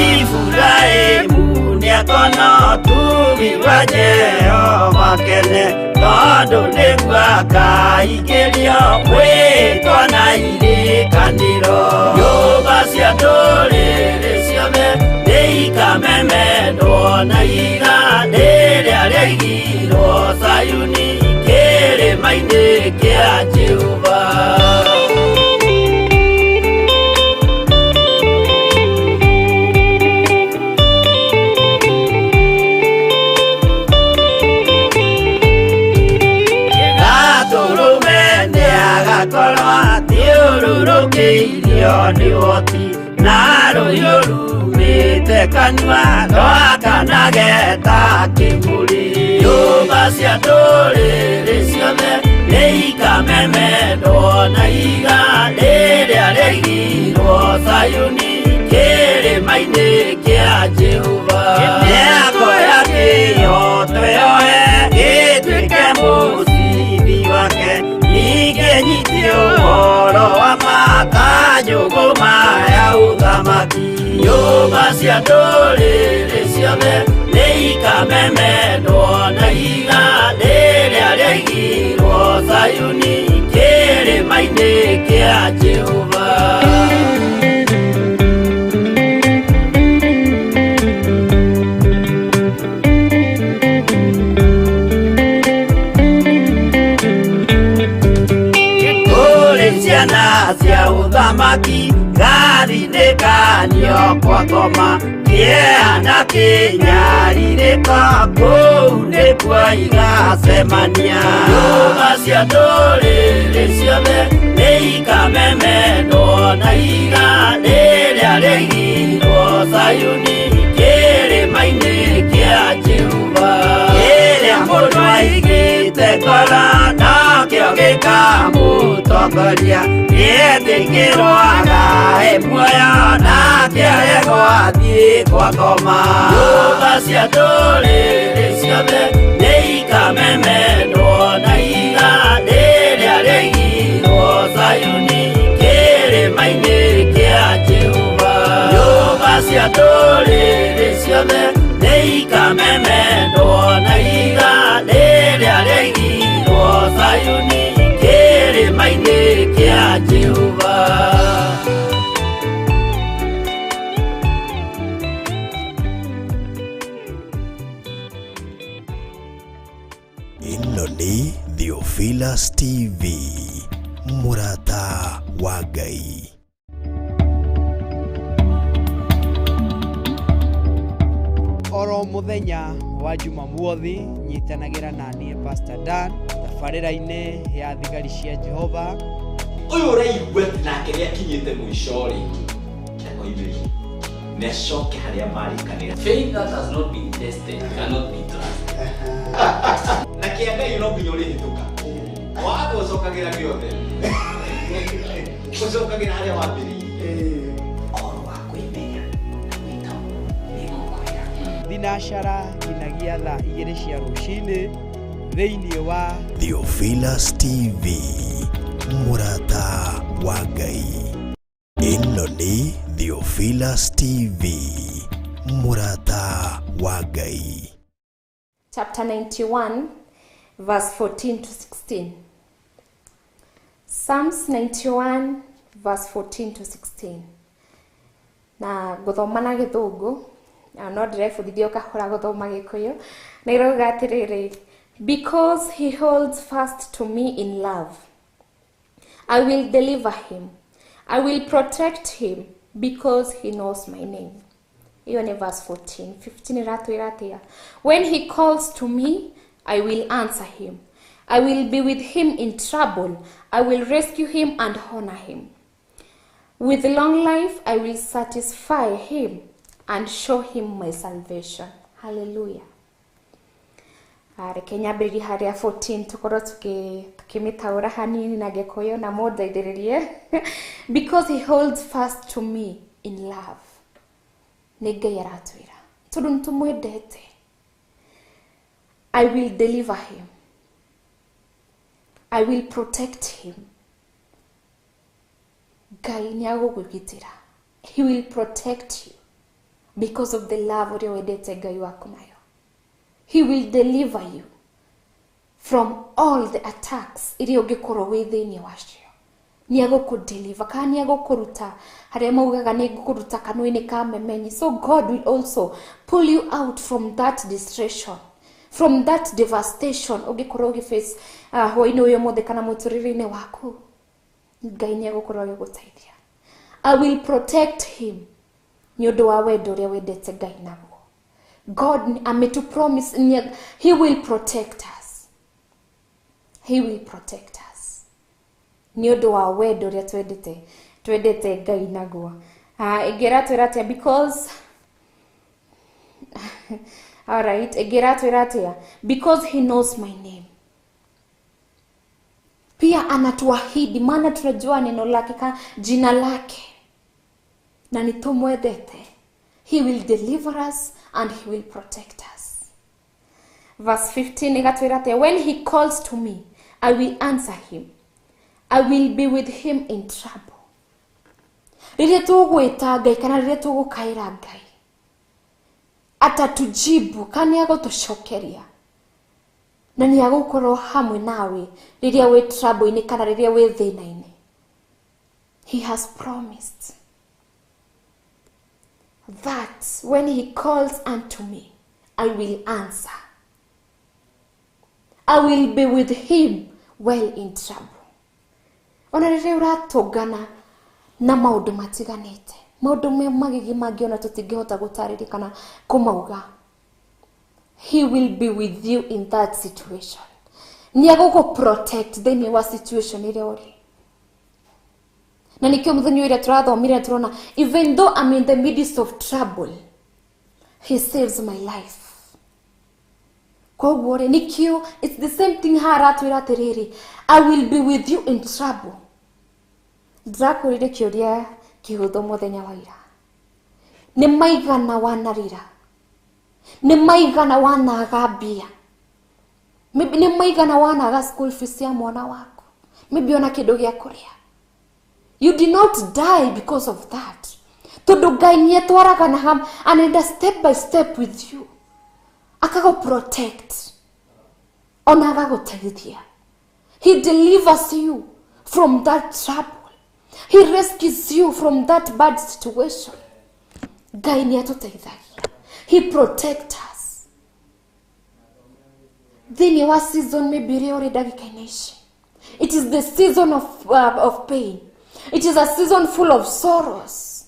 Iburahĩmu nĩakona ũtugi wa Jehova kene, tondũ nĩguo akaingĩrio mwĩtwa na irĩkanĩro. Nyũmba cia ndũrĩrĩ ciothe nĩikamemendwo na ihiga rĩrĩa rĩaigirwo Zayuni, kĩrĩma-inĩ kĩa Jehova. Gatũrũme nĩagakorwo athiũrũrũkĩirio nĩ ũhoti, na rũhiũ rumĩte kanua rwakanage ta kĩmũrĩ. Nyũmba cia ndũrĩrĩ ciothe nĩikamemendwo na ihiga rĩrĩa rĩaigirwo Zayuni, kĩrĩma-inĩ kĩa Jehova. Nyũmba cia ndũrĩrĩ ciothe nĩikamemendwo na ihiga rĩrĩa rĩaigirwo Zayuni kĩrĩma-inĩ kĩa Jehova. Ciana cia ũthamaki gathindĩkanio kwa ngoma kĩeha na kĩnyarirĩko kũu nĩkuo igacemania. Nyũmba cia ndũrĩrĩ ciothe nĩikamemendwo na ihiga rĩrĩa rĩaigirwo Zayuni kĩrĩma-inĩ kĩa Jehova. Kĩrĩa mũndũ aigĩte ngoro nakĩo gĩkamũtongoria, gĩetĩkĩrwo agae muoyo nake aregwo athiĩ kwa ngoma. Nyũmba cia ndũrĩrĩ ciothe nĩikamemendwo na ihiga rĩrĩa rĩaigirwo Zayuni kĩrĩma-inĩ kĩa Jehova. Nyũmba cia ndũrĩrĩ ciothe nĩikamemendwo na ihiga rĩrĩa rĩaigirwo Zayuni kĩrĩma-inĩ kĩa Jehova. Ĩno nĩ Theophilus TV, mũrata wa Ngai. Oro muthenya wa Jumamothi nyitanagira na niĩ Pastor Dan tabarĩra-inĩ ya thigari cia Jehova. Ũyũ ũraigua nake nĩakinyĩte mũico rĩ, akoimĩria nĩacoke harĩa marĩkanĩra. Faith that has not been tested cannot be trusted. Na kĩa Ngai no nginya ũrĩhĩtũka. Watho ũcokagĩra gĩothe. Ũcokagĩra harĩa wambĩrĩirie. Ũhoro wa kwĩmenya na gwĩtaũrwo nĩngũkwĩra. Thinacara nginyagia thaa 2 cia rũcinĩ thĩinĩ wa Theophilus TV, mũrata wa Ngai. Ĩno nĩ Theophilus TV, mũrata wa Ngai. Chapter 91 verse 14 to 16. Psalms 91 verse 14 to 16. Na gũthoma na gĩthũngũ, na no ndĩrebundithia ũkahora gũthoma gĩkũyũ, na irauga atĩrĩrĩ, because he holds fast to me in love, I will deliver him. I will protect him because he knows my name. Hiyo ni verse 14. 15 iratwĩra atĩa? When he calls to me, I will answer him. I will be with him in trouble. I will rescue him and honor him. With long life, I will satisfy him and show him my salvation. Hallelujah. Reke nyambĩrĩrie harĩa 14 tũkorwo tũkĩmĩtaũra hanini na gĩkũyũ na mũndeithĩrĩrie. Because he holds fast to me in love. Nĩ Ngai aratwĩra tondũ nĩtũmwendete. I will deliver him. I will protect him. Ngai nĩagũkũgitĩra. He will protect you because of the love ũrĩa wendete Ngai waku nayo. He will deliver you from all the attacks iria ũngĩkorwo wĩ thĩinĩ wacio. Nĩagũkũdeliver kana nĩagũkũruta harĩa maugaga nĩngũkũruta kanua-inĩ ka memenyi. So God will also pull you out from that distraction, from that devastation ũngĩkorwo ũgĩface hwaĩ-inĩ ũyũ ũmũthĩ kana mũtũrĩre-inĩ waku. Ngai nĩegũkorwo agĩgũteithia. I will protect him nĩ ũndũ wa wendo ũrĩa wendete Ngai naguo. God ametu promise he will protect us. He will protect us. Nĩ ũndũ wa wendo ũrĩa twendete Ngai naguo. Ĩngĩratwĩra atĩa? Because all right, ĩngĩratwĩra atĩa? Because he knows my name. Pia anatuahidi, maana tunajua neno lake ka jina lake na nitumwendete. He will deliver us and he will protect us. Verse 15 ĩgatwĩra atĩa? When he calls to me, I will answer him. I will be with him in trouble. Rĩrĩa tũgwĩta Ngai kana rĩrĩa tũgũkaĩra Ngai, Atatujibu kana nĩ agũtũcokeria na nĩ agũkorwo hamwe nawe rĩrĩa wĩ trouble-inĩ kana rĩrĩa wĩ thĩna-inĩ. He has promised that when he calls unto me, I will answer. I will be with him while in trouble. Ona rĩrĩa ũratũngana na maũndũ matiganĩte, maũndũ magigi mangĩona tũtingĩhota gũtarĩria kana kũmauga, he will be with you in that situation. Nĩ agũgũ protect thĩinĩ wa situation ĩrĩa ũrĩ. Na nĩkĩo mũthenya ũrĩa tũrathomire tũrona, even though I'm in the midst of trouble, he saves my life. Koguo rĩ, nĩkĩo it's the same thing haha aratwĩra atĩrĩrĩ, I will be with you in trouble. Ndĩrakũrire kĩũria kĩhũthũ mũthenya wa ira. Nĩ maigana wanarĩra? Nĩ maigana wanaga mbia? Maybe nĩ maigana wanaga school fees ya mwana waku? Maybe ona kĩndũ gĩa kũrĩa. You did not die because of that. Tondũ Ngai nĩetwaraga na ham anaenda step by step with you. Akago protect. Ona agagũteithia. He delivers you from that trouble. He rescues you from that bad situation. Ngai nĩatũteithagia. He protects us. Thĩinĩ wa season maybe ĩrĩa ũrĩ ndagĩka-inĩ ici, it is the season of pain. It is a season full of sorrows.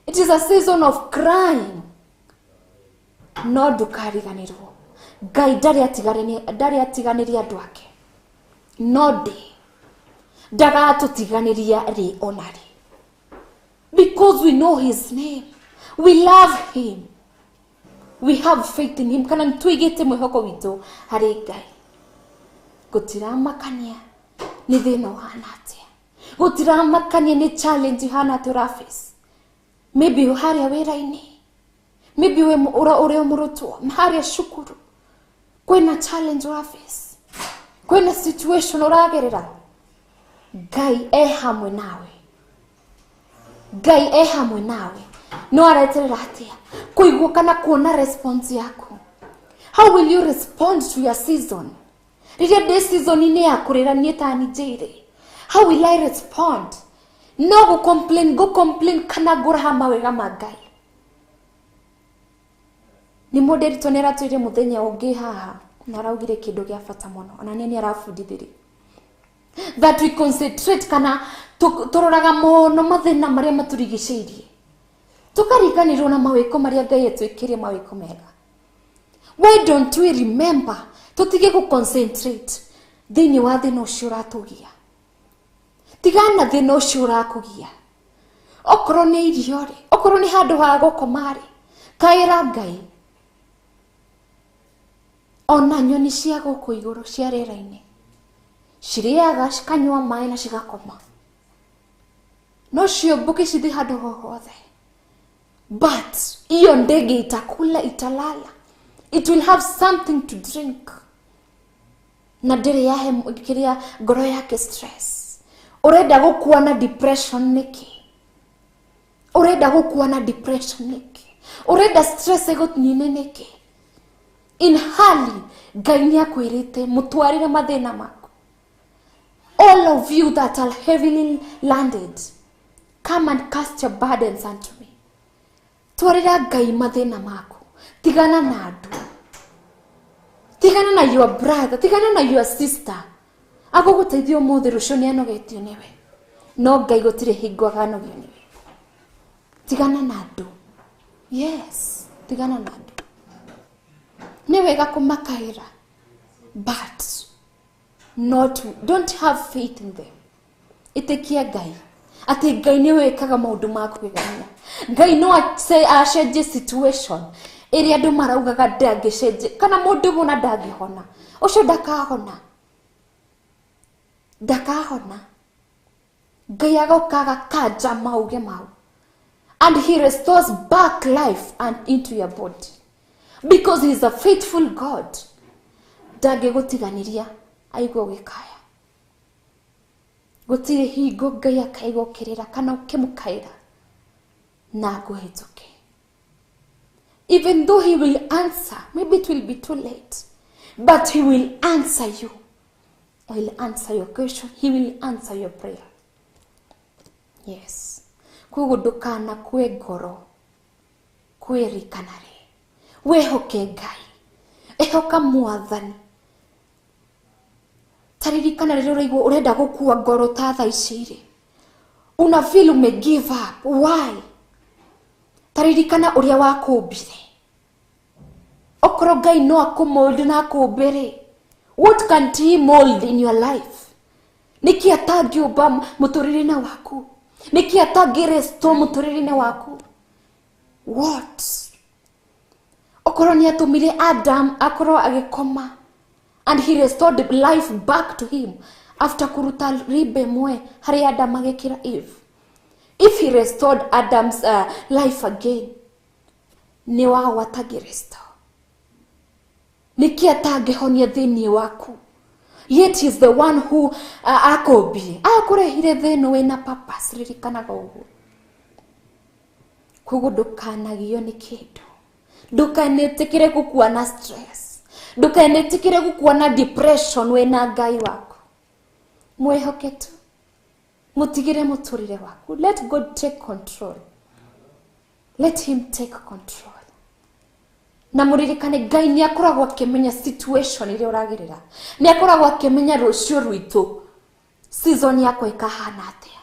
It is a season of crying. No ndũkariganĩrwo, Ngai ndarĩ atiganĩria andũ ake. No ndĩ ndagatũtiganĩria rĩ ona rĩ. Because we know his name. We love him. We have faith in him. Kana nĩtũigĩte mwĩhoko witũ harĩ Ngai. Gũtiramakania nĩ thĩna ũhana atĩa. Gũtiramakania nĩ challenge ihana atĩa ũraface. Maybe harĩa wĩra-inĩ, maybe wĩ ũrĩa mũrutwo, harĩa cukuru, kwĩna challenge ũraface, kwĩna situation ũragerera. Ngai e hamwe nawe. Ngai e hamwe nawe. No areterera atĩa kũigua kana kuona response yaku. How will you respond to your season? Rĩrĩa ndĩ season-inĩ ya kũrĩra niĩ ta Njĩrĩ, how will I respond? No gũ complain, go complain kana ngũraha mawega ma Ngai. Nĩ mũndĩritũ nĩ aratwĩire mũthenya ũngĩ haha na araugire kĩndũ gĩa bata mũno, ona niĩ nĩ arabundithirie that we concentrate kana tũroraga mũno mathĩna marĩa matũrigicĩirie, tũkariganĩrwo na mawĩko marĩa Ngai etwĩkĩire mawĩko mega. Why don't we remember? Tũtige gũ concentrate thĩinĩ wa thĩna ũcio ũratũgia. Tigana thĩna ũcio ũrakũgia. Okorwo nĩ irio rĩ, okorwo nĩ handũ ha gũkoma rĩ, kaĩra Ngai. Ona nyoni cia gũkũ igũrũ cia rĩera-inĩ cirĩaga cikanyua maĩ na cigakoma, no ciũmbũke cithiĩ handũ ho hothe, but hiyo ndege itakula, italala, it will have something to drink, na ndĩrĩ yahe kĩrĩa ngoro yake stress. Ũrenda gũkua na depression nĩkĩ? Ũrenda gũkua na depression nĩkĩ? Ũrenda stress ĩgũnine nĩkĩ? In hali Ngai nĩakwĩrĩte mũtwarĩre mathĩna maku. All of you that are heavily landed, come and cast your burdens unto me. Twarĩra Ngai mathĩna maku. Tigana na andũ, tigana na your brother, tigana na your sister. Agũgũteithia ũmũthĩ, rũciũ nĩanogetio nĩwe. No Ngai gũtirĩ hingo akanogio nĩwe. Tigana na andũ. Yes, tigana na andũ. Nĩ wega kũmakaĩra, but not, don't have faith in them. Ĩtĩkia Ngai atĩ Ngai nĩwe wĩkaga maũndũ ma kũgegania. Ngai no acenjie situation ĩrĩa andũ maraugaga ndangĩcenjia, kana mũndũ mũna ndangĩhona, ũcio ndakahona, ndakahona. Ngai agoka agakanja mauge mau, and he restores back life and into your body, because he is a faithful God. Ndangĩgũtiganĩria aigua ũgĩkaya. Gũtirĩ hingo Ngai akaigua ũkĩrĩra kana ũkĩmũkaĩra na akũhĩtũke. Even though he will answer, maybe it will be too late, but he will answer you. He will answer your question. He will answer your prayer. Yes. Koguo ndukanakue ngoro kwĩrikana rĩ, wĩhoke Ngai, ĩhoka Mwathani. Taririkana rĩrĩa ũraigua ũrenda gũkua ngoro ta thaa ici rĩ, una feel ume give up. Why? Taririkana ũrĩa wakũmbire. Okorwo Ngai no akũmold na akũmbe rĩ, what can he mold in your life? Nĩkĩ atangĩũmba mũtũrĩre-inĩ waku? Nĩkĩ atangĩ restore mũtũrĩre-inĩ waku? What? Okorwo nĩ atũmire Adam akorwo agĩkoma and he restored life back to him after kuruta rib ĩmwe harĩ Adam agĩkĩra Eve. If he restored Adam's life again, nĩ waũ atangĩ restore? Nĩkĩ atangĩhonia thĩinĩ waku? Yet he is the one who akũmbire, akũrehire thĩ ĩno wĩna purpose. Ririkanaga ũguo. Koguo ndũkanagio nĩ kĩndũ, ndũkanetĩkĩre gũkua na stress, ndũkanetĩkĩre gũkua na depression. Wĩna Ngai waku, mwĩhoke tu, mũtigĩre mũtũrĩre waku. Let God take control, let him take control. Na mũririkane Ngai nĩ akoragwo akĩmenya situation ĩrĩa ũragerera, nĩ akoragwo akĩmenya rũciũ rwitũ season yakwa ĩkahana atĩa,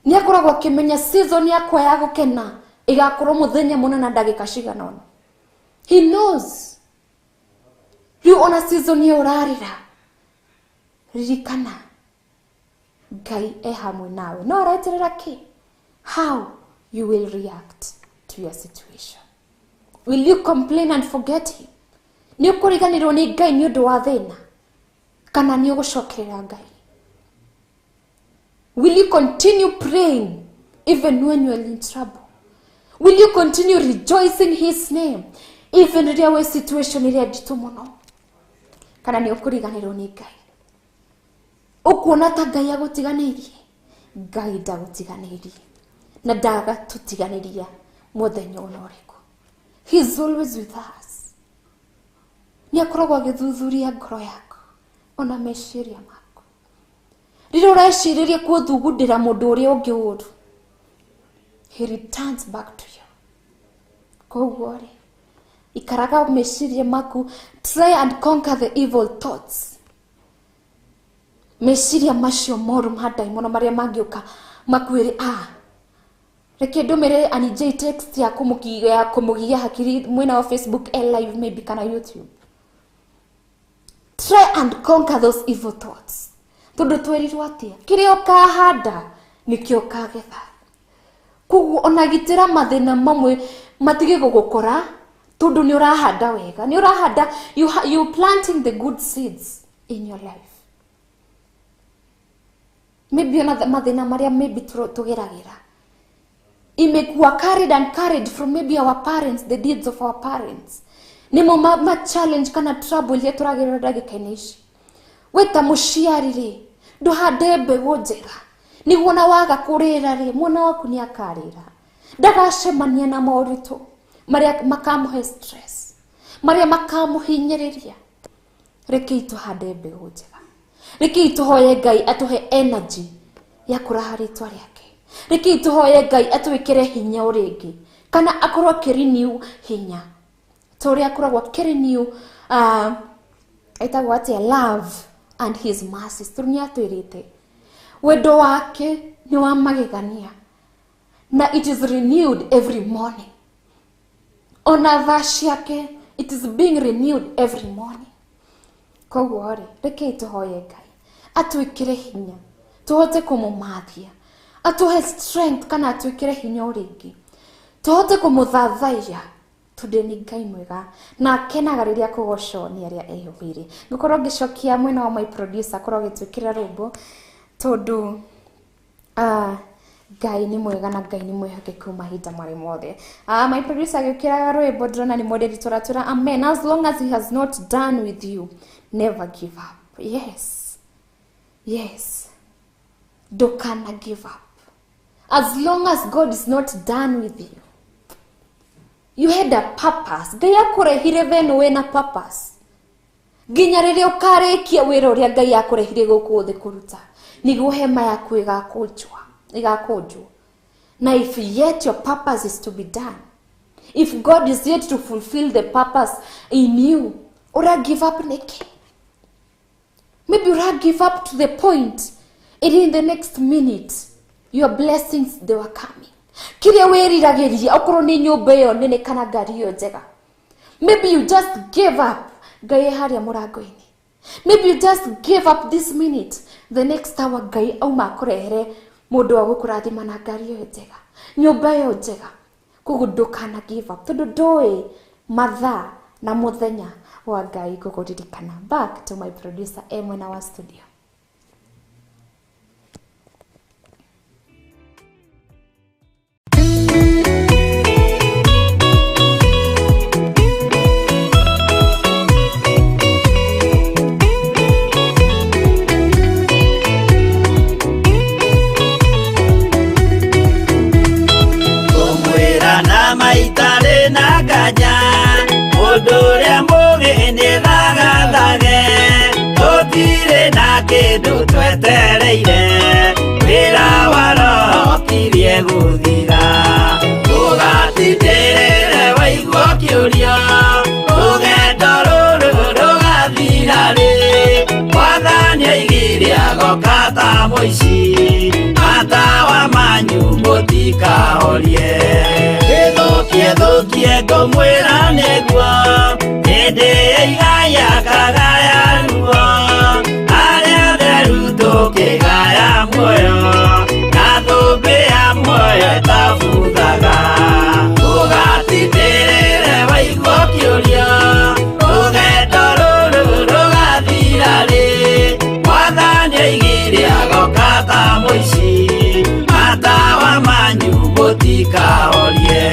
nĩ akoragwo akĩmenya season yakwa ya gũkena ĩgakorwo mũthenya mũna na ndagĩka cigana ũna. He knows. Rĩu ona season ĩyo ũrarĩra, ririkana Ngai e hamwe nawe. No areterera kĩ? How you will react to your situation. Will you complain and forget him? Nĩ ũkũriganĩrwo nĩ Ngai nĩ ũndũ wa thĩna, kana nĩ ũgũcokerera Ngai? Will you continue praying even when you are in trouble? Will you continue rejoicing his name even rĩrĩa wĩ situation ĩrĩa nditũ mũno? Kana nĩ ũkũriganĩrwo nĩ Ngai, ũkuona ta Ngai agũtiganĩirie? Ngai ndagũtiganĩirie na ndagatũtiganĩria mũthenya ona ũrĩkũ. He is always with us. Nĩ akoragwo agĩthuthuria ngoro yaku ona meciria maku. Rĩrĩa ũrecirĩria kũthugundĩra mũndũ ũrĩa ũngĩ ũru, he returns back to you. Koguo rĩ, ikaraga meciria maku, try and conquer the evil thoughts, meciria macio moru ma ndaimono marĩa mangĩũka makwĩre, ah, reke ndũmĩre Annie text ya kũmũgia hakiri mwena wa Facebook e live maybe kana YouTube. Try and conquer those evil thoughts, tondũ twerirwo atĩa? Kĩrĩa ũkahanda nĩkĩo ũkagetha. Koguo ona gitĩra mathĩna mamwe matige gũgũkora, tondũ nĩ ũrahanda wega, nĩ ũrahanda, you planting the good seeds in your life. Maybe ona mathĩna marĩa maybe tũgeragĩra imekuwa carried and carried from maybe our parents, the deeds of our parents, nĩmo ma challenge kana trouble iria tũragerera ndagĩka-inĩ ici. We ta mũciari rĩ, ndũhande mbegũ njega nĩguo na waga kũrĩra rĩ, mwana waku nĩ akarĩra, ndagacemania na moritũ marĩa makamũhe stress, marĩa makamũhinyĩrĩria. Rekei tũhande mbegũ njega, rekei tũhoye Ngai atũhe energy ya kũraha rĩtwa rĩake, rekei tũhoye Ngai atwĩkĩre hinya o rĩngĩ, kana akorwo akĩrenew hinya ta ũrĩa akoragwo akĩrenew, ĩtagwo atĩa, love and his mercies, tondũ nĩ atwĩrĩte wendo wake nĩ wa magegania na it is renewed every morning. Ona tha ciake, it is being renewed every morning. Koguo rĩ, rekei tũhoye Ngai atwĩkĩre hinya tũhote kũmũmathia, atũhe strength kana atwĩkĩre hinya o rĩngĩ tũhote kũmũthathaiya, tondũ nĩ Ngai mwega na akenaga rĩrĩa kũgocwo nĩ arĩa ehũhĩire. Ngũkorwo ngĩcokia mwena wa my producer akorwo agĩtwĩkĩra rwĩmbo, tondũ Ngai nĩ mwega na Ngai nĩ mwĩhokeku mahinda marĩ mothe. My producer agĩũkĩraga rwĩmbo, ndĩrona nĩ mwenderi tũratwĩra amen. As long as he has not done with you, never give up. Yes, ndũkana give up as long as God is not done with you. You had a purpose. Ngai akũrehire theno wĩna purpose. Nginya rĩrĩa ũkarĩkia wĩra ũrĩa Ngai akũrehire gũkũ thĩ kũruta, nĩguo hema yaku ĩgakũnjwo. Na if yet your purpose is to be done, if God is yet to fulfill the purpose in you, ura give up nĩkĩ? Maybe ura give up to the point it in the next minute your blessings they were coming. Kĩrĩa wĩriragĩria okorwo nĩ nyũmba ĩyo nene kana ngari ĩyo njega, maybe you just gave up. Ngai e harĩa mũrango-inĩ. Maybe you just gave up this minute, the next hour Ngai auma akũrehere mũndũ wa gũkũrathima na ngari ĩyo njega, nyũmba ĩyo njega. Koguo ndũkana give up tondũ ndũĩ mathaa na mũthenya wa Ngai gũkũririkana. Back to my producer e mwena wa studio. Maitare na nganja mũndũ ũrĩa mũgĩ nĩthagathage tũtirĩ na kĩndũ twetereire wĩra wa roho ũkirie gũthira ũgatindĩrĩre waigua kĩũria rũgendo rũrũ rũgathira rĩ Mwathani aigire agoka ta mũici matawa manyu mũtikahorie. Thũkie thũkie ngũmwĩra nĩguo hĩndĩ ĩigaya kagaya ruo arĩa theru tũkĩgaya muoyo na thũmbĩ ya muoyo ĩtabuthaga ũgatindĩrĩre waigua kĩũria rũgendo rũrũ rũgathira rĩ Mwathani aigire agoka ta mũici matawa manyu mũtikahorie.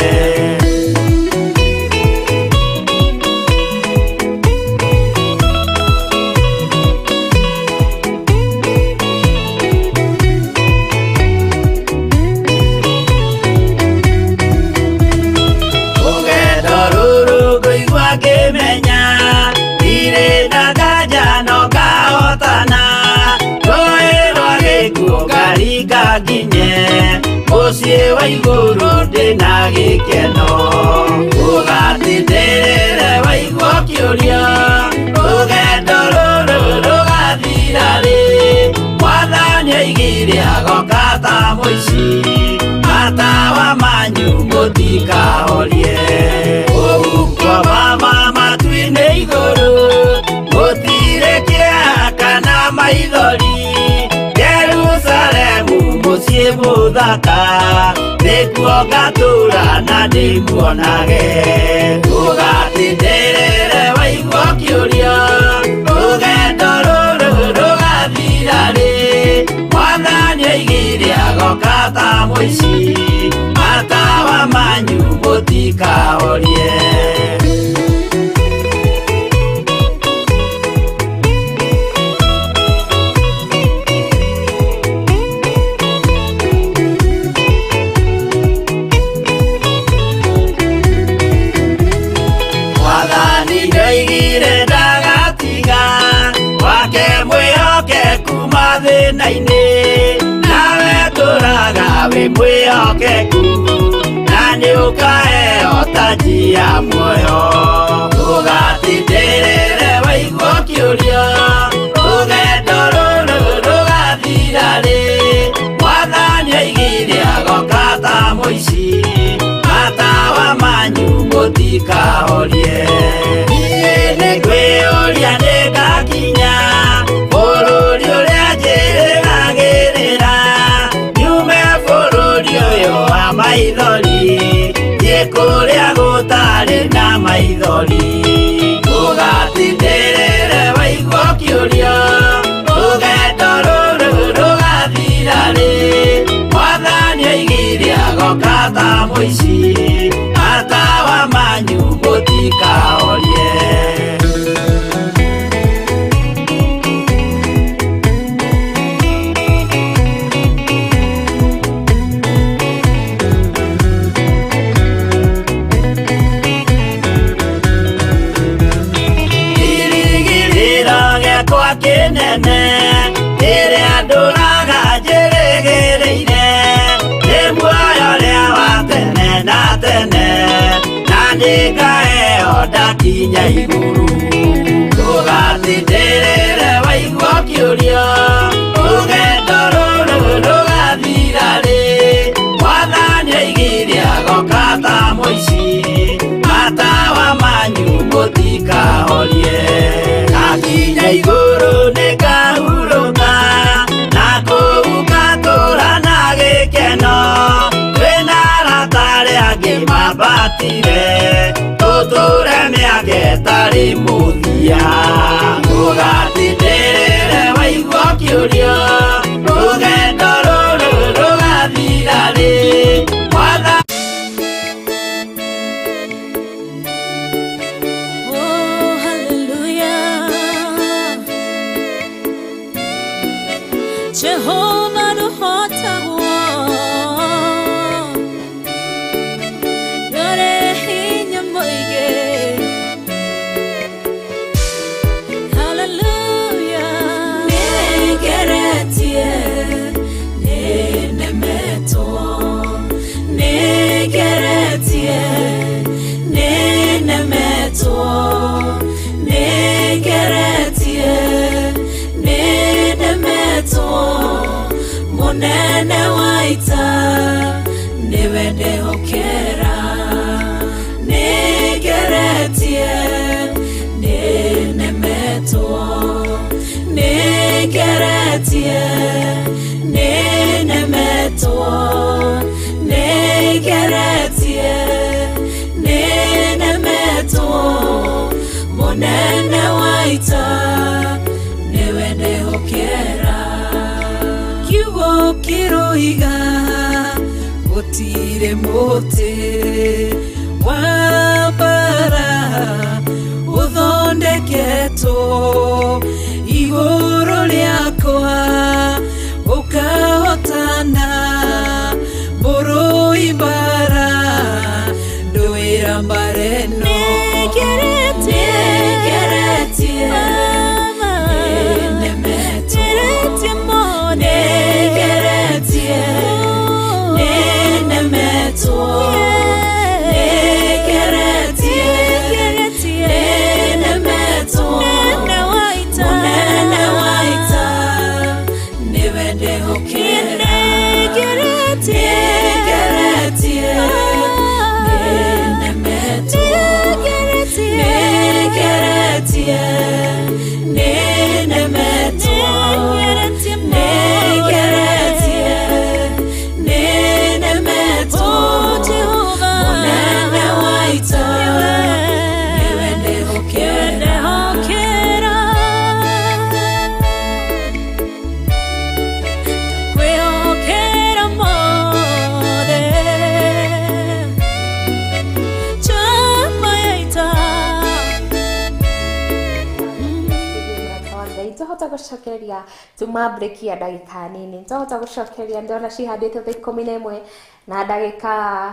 Rũgendo rũrũ ngũigua ngĩmenya ndirĩ na nganja no ngahotana rũĩ rwa gĩkuũ ngaringa nginye mũciĩ wa igũrũ ndĩna gĩkeno ũgatindĩrĩre waigua kĩũria rũgendo rũrũ rũgathira rĩ Mwathani aigire agoka ta mũici matawa manyu mũtikahorie ũhuko mama matu-inĩ igũrũ gũtirĩ kĩeha kana maithori Jerusalemu mũciĩ mũthaka nĩkuo ngatũũra na ndĩmuonage ũgatindĩrĩre waigua kĩũria rũgendo rũrũ rũgathira rĩ Mwathani aigire agoka ta mũici matawa manyu mũtikahorie. Mwathani nĩoigire ndagatiga wake mwĩhokeku mathĩna-inĩ nawe tũraga wĩ mwĩhokeku na nĩũkaheo taji ya muoyo ũgatindĩrĩre waigua kĩũria rũgendo rũrũ rũgathira rĩ Mwathani aigire agoka ta mũici matawa manyu mũtikahorie. Niĩ nĩngwĩyũria nĩngakinya bũrũri ũrĩa njĩrĩgagĩrĩra nyume bũrũri ũyũ wa maithori thiĩ kũrĩa gũtarĩ na maithori ũgatindĩrĩre waigua kĩũria rũgendo rũrũ rũgathira rĩ Mwathani aigire agoka ta mũici matawa manyu mũtikahorie. kĩnene kĩrĩa ndũraga njĩrĩgĩrĩire nĩ muoyo ũrĩa wa tene na tene na nĩngaheo ndakinya igũrũ ndũgatindĩrĩre waigua ũkĩũrio rũgendo rũrũ rũgathira rĩ Mwathani aigire agoka ta mũici matawa manyu mũtikahorie ndakinya igũrũ nĩngahurũka na kũu ngatũũra na gĩkeno twĩna arata arĩa angĩ mambatire tũtũre mĩaka ĩtarĩ mũthia ndũgatindĩrĩre waigua ũkĩũrio rũgendo rũrũ rũgathira rĩ Mwathani. Oh, hallelujah. Jehovah nũhotagwo. Ndũrĩ hinya mũingĩ. Hallelujah. Nĩngeretie, nĩnemetwo. Nĩngeretie, nĩnemetwo. Nĩngeretie, nĩnemetwo. Mũnene wa ita nĩwe ndehokera. Nĩngeretie, nĩnemetwo. Nĩngeretie, nĩnemetwo. Nĩngeretie, nĩnemetwo. Mũnene wa ita nĩwe ndehokera. Kiugo kĩroiga gũtirĩ mũtĩ wa mbara ũthondeketwo igũrũ rĩakwa ũkahotana mũrũi mbara ndũĩra mbara ĩno. Nĩngeretie, nĩnemetwo. Nĩngeretie, nĩnemetwo. Nĩngeretie, nĩnemetwo. Mũnene wa ita nĩwe ndehokera. Nĩngeretie, nĩnemetwo. Nĩngeretie, nĩnemetwo. Nĩngeretie, nĩnemetwo. Mũnene wa ita nĩwe ndehokera. Kwĩhokera mothe njamba ya ita. Mũrata wa Ngai twahota gũcokereria tuma break ya ndagĩka nini twahota gũcokereria ndĩrona cihandĩte thaa 11 na ndagĩka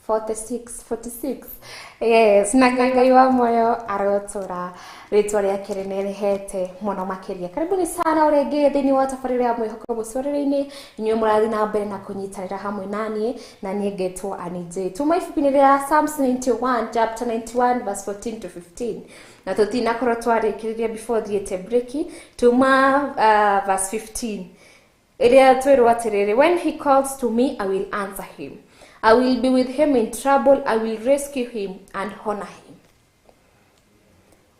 46 yes na Ngai wa muoyo arotũra rĩtwa rĩake rĩnenehete mũno makĩria. Karibuni sana o rĩngĩ thĩinĩ wa tabarĩra ya mwĩhoko mũtũrĩre-inĩ inyuĩ mũrathiĩ na mbere na kũnyitanĩra hamwe naniĩ na niĩ ngetwo Annie J. Tuma ibuku-inĩ rĩa Psalms 91 chapter 91 verse 14 to 15 na tũtinakorwo twarĩkĩrĩria before thiĩte break tuma verse 15 ĩrĩa twĩrwo atĩrĩrĩ, when he calls to me I will answer him, I will be with him in trouble, I will rescue him and honor him.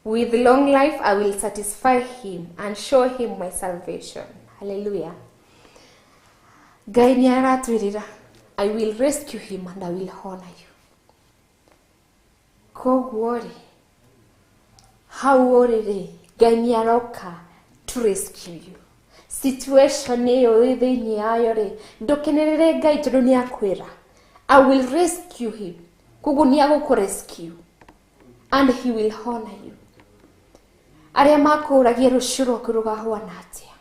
With long life I will satisfy him and show him my salvation. Hallelujah. Ngai nĩ aratwĩrĩra I will rescue him and I will honor you. Koguo rĩ hau ũrĩ rĩ Ngai nĩ aroka to rescue you. Situation ĩyo wĩ thĩinĩ yayo rĩ ndũkenerere Ngai tondũ nĩ akwĩra I will rescue him. Koguo nĩ agũkũ rescue and he will honor you. Arĩa makũragia rũciũ rwaku rũkahuana atĩa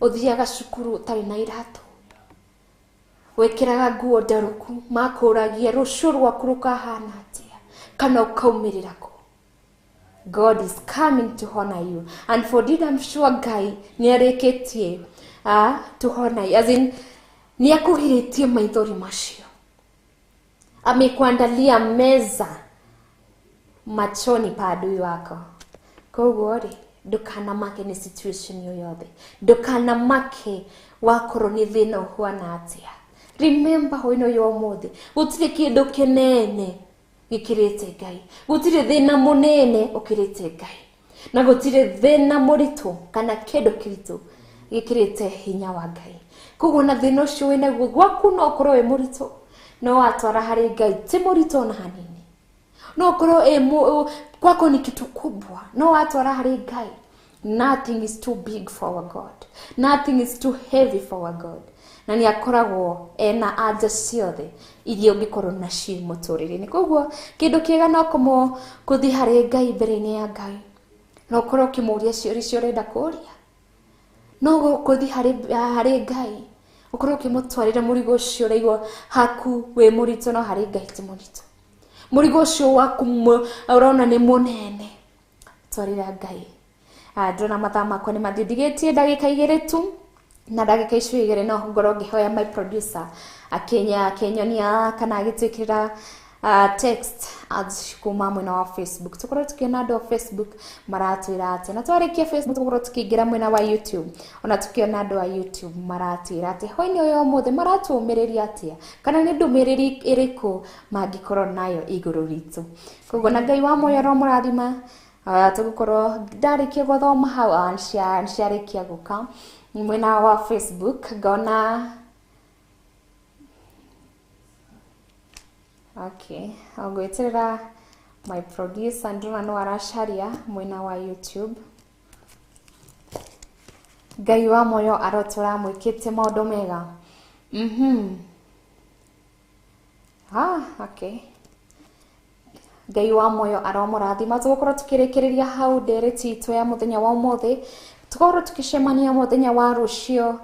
ũthiaga cukuru ũtarĩ na iratũ wĩkĩraga nguo ndarũku makũragia rũciũ rwaku rũkahana atĩa kana ũkaumĩrĩra kũ. God is coming to honor you. And for did I'm sure Ngai nĩ arĩkĩtie to honor you, as in nĩ akũgirĩtie maithori macio, amekuandalia meza machoni pa adui wako. Koguo rĩ, ndukanamake nĩ situation yoyothe, ndukanamake wakorwo nĩ thĩna ũhuana atĩa. Remember hwaĩ-inĩ ũyũ wa ũmũthĩ gũtirĩ kĩndũ kĩnene gĩkĩrĩte Ngai, gũtirĩ thĩna mũnene ũkĩrĩte Ngai, na gũtirĩ thĩna mũritũ kana kĩndũ kĩritũ gĩkĩrĩte hinya wa Ngai. Koguo na thĩna ũcio wĩnaguo gwaku no ũkorwo wĩ mũritũ, no watwara harĩ Ngai ti mũritũ ona hanini. No ũkorwo kwako ni kitu kubwa, no watwara harĩ Ngai. Nothing is too big for our God, nothing is too heavy for our God. Na nĩ akoragwo ena anja ciothe iria ũngĩkorwo nacio mũtũrĩre-inĩ. Koguo kĩndũ kĩega no kũthiĩ harĩ Ngai, mbere-inĩ ya Ngai, no ũkorwo ũkĩmũria ciũria icio ũrenda kũria, no kũthiĩ harĩ Ngai ũkorwo ũkĩmũtwarĩra mũrigo ũcio ũraigua haku wĩ mũritũ, no harĩ Ngai ti mũritũ. Mũrigo ũcio waku ũrona nĩ mũnene, twarĩra Ngai. Ndĩrona mathaa makwa nĩ mathiĩ, ndigĩtie ndagĩka igĩrĩ tu, na ndagĩka icio igĩrĩ no ngorwo ngĩhoya my producer akĩnyonia kana agĩtwĩkĩrĩra text ads kuma mwena wa Facebook. Tukorwo tukiona andũ a Facebook maratwĩra atĩa, na twarĩkia Facebook tukorwo tukĩingĩra mwena wa YouTube, ona tukiona andũ a YouTube maratwĩra atĩa hwaĩ-inĩ ũyũ ũmũthĩ, maratũmĩrĩria atĩa, kana nĩ ndũmĩrĩri ĩrĩkũ mangĩkorwo nayo igũrũ ritũ. Koguo na Ngai wa muoyo aromũrathima. Tũgũkorwo ndarĩkia gũthoma hau, ciarĩkia gũka mwena wa Facebook ngona okay, ngwĩtĩrĩra my producer ndĩrona no aracaria mwena wa YouTube. Ngai wa muoyo arotũra mwĩkĩte maũndũ mega. Okay. Ngai wa muoyo aromũrathima. Tũgũkorwo tukĩrĩkĩrĩria hau ndereti itũ ya mũthenya wa ũmũthĩ. Tũgũkorwo tukĩcemania mũthenya wa rũciũ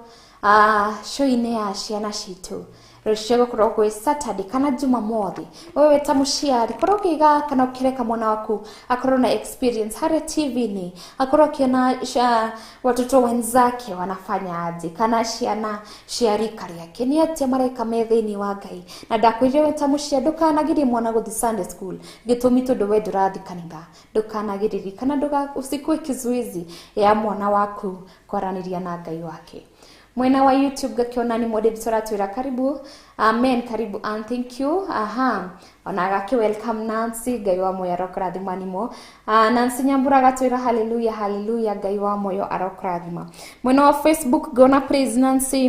show-inĩ ya ciana citũ. Rũciũ gũkorwo gwĩ Saturday kana Jumamothi. Wewe ta mũciari korwo ũkĩiga kana ũkĩreka mwana waku akorwo na experience harĩa TV-inĩ, akorwo akĩona watoto wenzake wanafanya aje, kana ciana cia rika rĩake nĩ atĩa mareka me thĩinĩ wa Ngai. Na ndakwĩrire we ta mũciari ndũkanagirie mwana gũthiĩ Sunday school gĩtũmi tondũ we ndũrathiĩ kanitha. Ndũkanagirĩrie kana usikue kizuizi ya mwana waku kwaranĩria na Ngai wake. Mwena wa YouTube gakiona ni moderator atwira karibu. Amen, karibu and thank you. Aha. Ona gaki welcome Nancy, Ngai wa moyo arokurathima nimo. Nancy Nyambura gatwira hallelujah hallelujah, Ngai wa moyo arokurathima. Mwena wa Facebook gona praise Nancy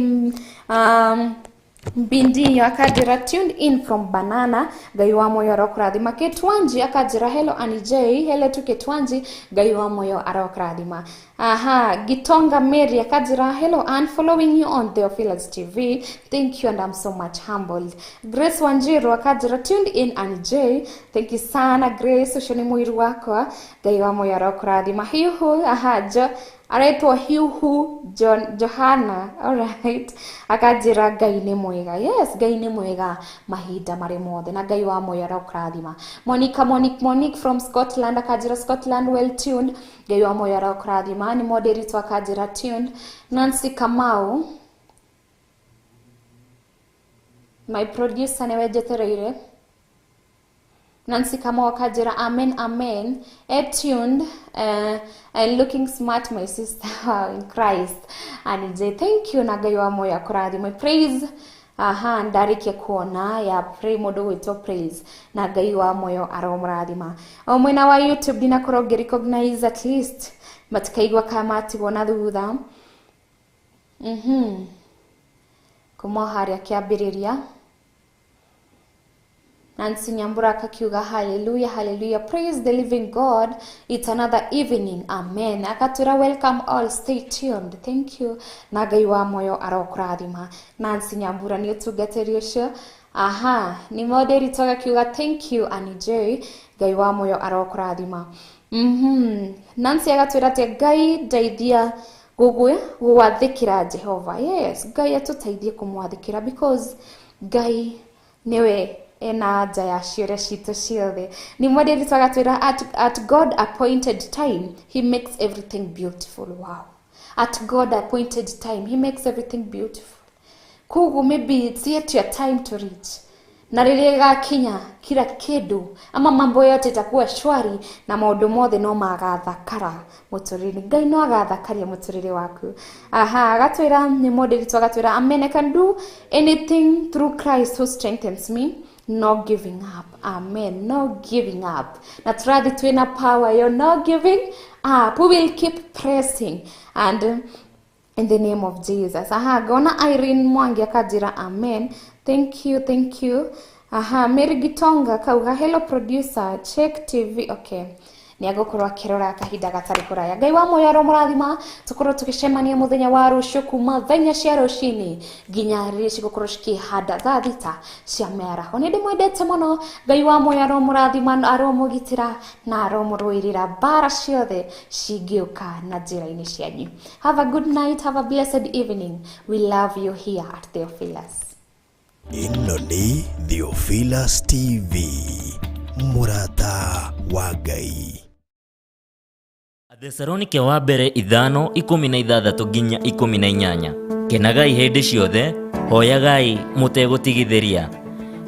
Mbindi akajira tuned in from Banana, Ngai wa moyo arokurathima. Ketwanji akajira hello Annie J, hello tu Ketwanji, Ngai wa moyo arokurathima. Aha, Gitonga Mary akajira hello and following you on Theophilus TV, thank you and I'm so much humbled. Grace Wanjiru akajira tuned in Annie J, thank you sana Grace, ucio ni mwiru wakwa, Ngai wa moyo arokurathima. Hiuhu, aha, jo aretwo Hiuhu John Johanna, alright, akajira Ngai nĩ mwega. Yes, Ngai nĩ mwega mahinda marĩ mothe na Ngai wa moyo arokurathima. Monica Monique from Scotland akajira Scotland well tuned, Ngai wa moyo arokurathima. Ni moderator akajira tuned. Nancy Kamau, my producer newe njetereire. Nancy Kamau akajira amen amen, tuned and looking smart my sister in Christ. And J, thank you na Ngai wa moyo akurathima. Praise. Aha, ndarikia kuona ya pray mundu gwitwo praise na Ngai wa moyo aromurathima. O mwena wa YouTube ndinakorwo ngĩ recognize at least matikaigua kama matigwo na thutha. Kuma haria kĩambĩrĩria Nancy Nyambura akakiuga hallelujah hallelujah, praise the living God, it's another evening, amen. Akatura welcome all, stay tuned, thank you na Ngai wa moyo arokurathima. Nancy Nyambura ni utungatĩri ũcio. Aha, ni moderator akakiuga thank you Annie J, Ngai wa moyo arokurathima. Nancy agatwĩra atĩ Ngai ndeithia gwathĩkĩra Jehova. Yes, Ngai atũteithie kũmwathĩkĩra because Ngai niwe Ena anja ya ciũria citũ ciothe. Nĩ mwenderi twagatwĩra at God appointed time he makes everything beautiful. Wow. At God appointed time he makes everything beautiful. Koguo maybe it's yet your time to reach. Na rĩrĩa ĩgakinya kila kĩndũ ama mambo yote itakuwa shwari na maũndũ mothe no magathakara mũtũrĩre. Ngai no agathakaria mũtũrĩre waku. Aha, agatwĩra nĩ mwenderi twagatwĩra amen, I can do anything through Christ who strengthens me. No giving up. Amen. No giving up. Na tũrathi twĩna power yo no giving up. We will keep pressing and in the name of Jesus. Aha, gona Irene Mwangi akajira amen. Thank you, thank you. Aha, Mary Gitonga kauga hello producer, check TV. Okay. Nĩ agũkorwo akĩrora kahinda gatarĩ kũraya. Ngai wa muoyo aromũrathima, tũkorwo tũgĩcemania mũthenya wa rũciũ kuma thaa inya cia rũcinĩ nginya rĩrĩa cigũkorwo cikĩhanda thaa thita cia mĩaraho. Nĩ ndĩmwendete mũno. Ngai wa muoyo aromũrathima, aromũgitĩra na aromũrũĩrĩra mbara ciothe cingĩũka na njĩra-inĩ cianyu. Have a good night, have a blessed evening. We love you here at Theophilus. Ĩno nĩ Theophilus TV, mũrata wa Ngai. Athesalonike wa mbere 5:16 nginya 18. Kenagai hĩndĩ ciothe, hoyagai mũtegũtigithĩria.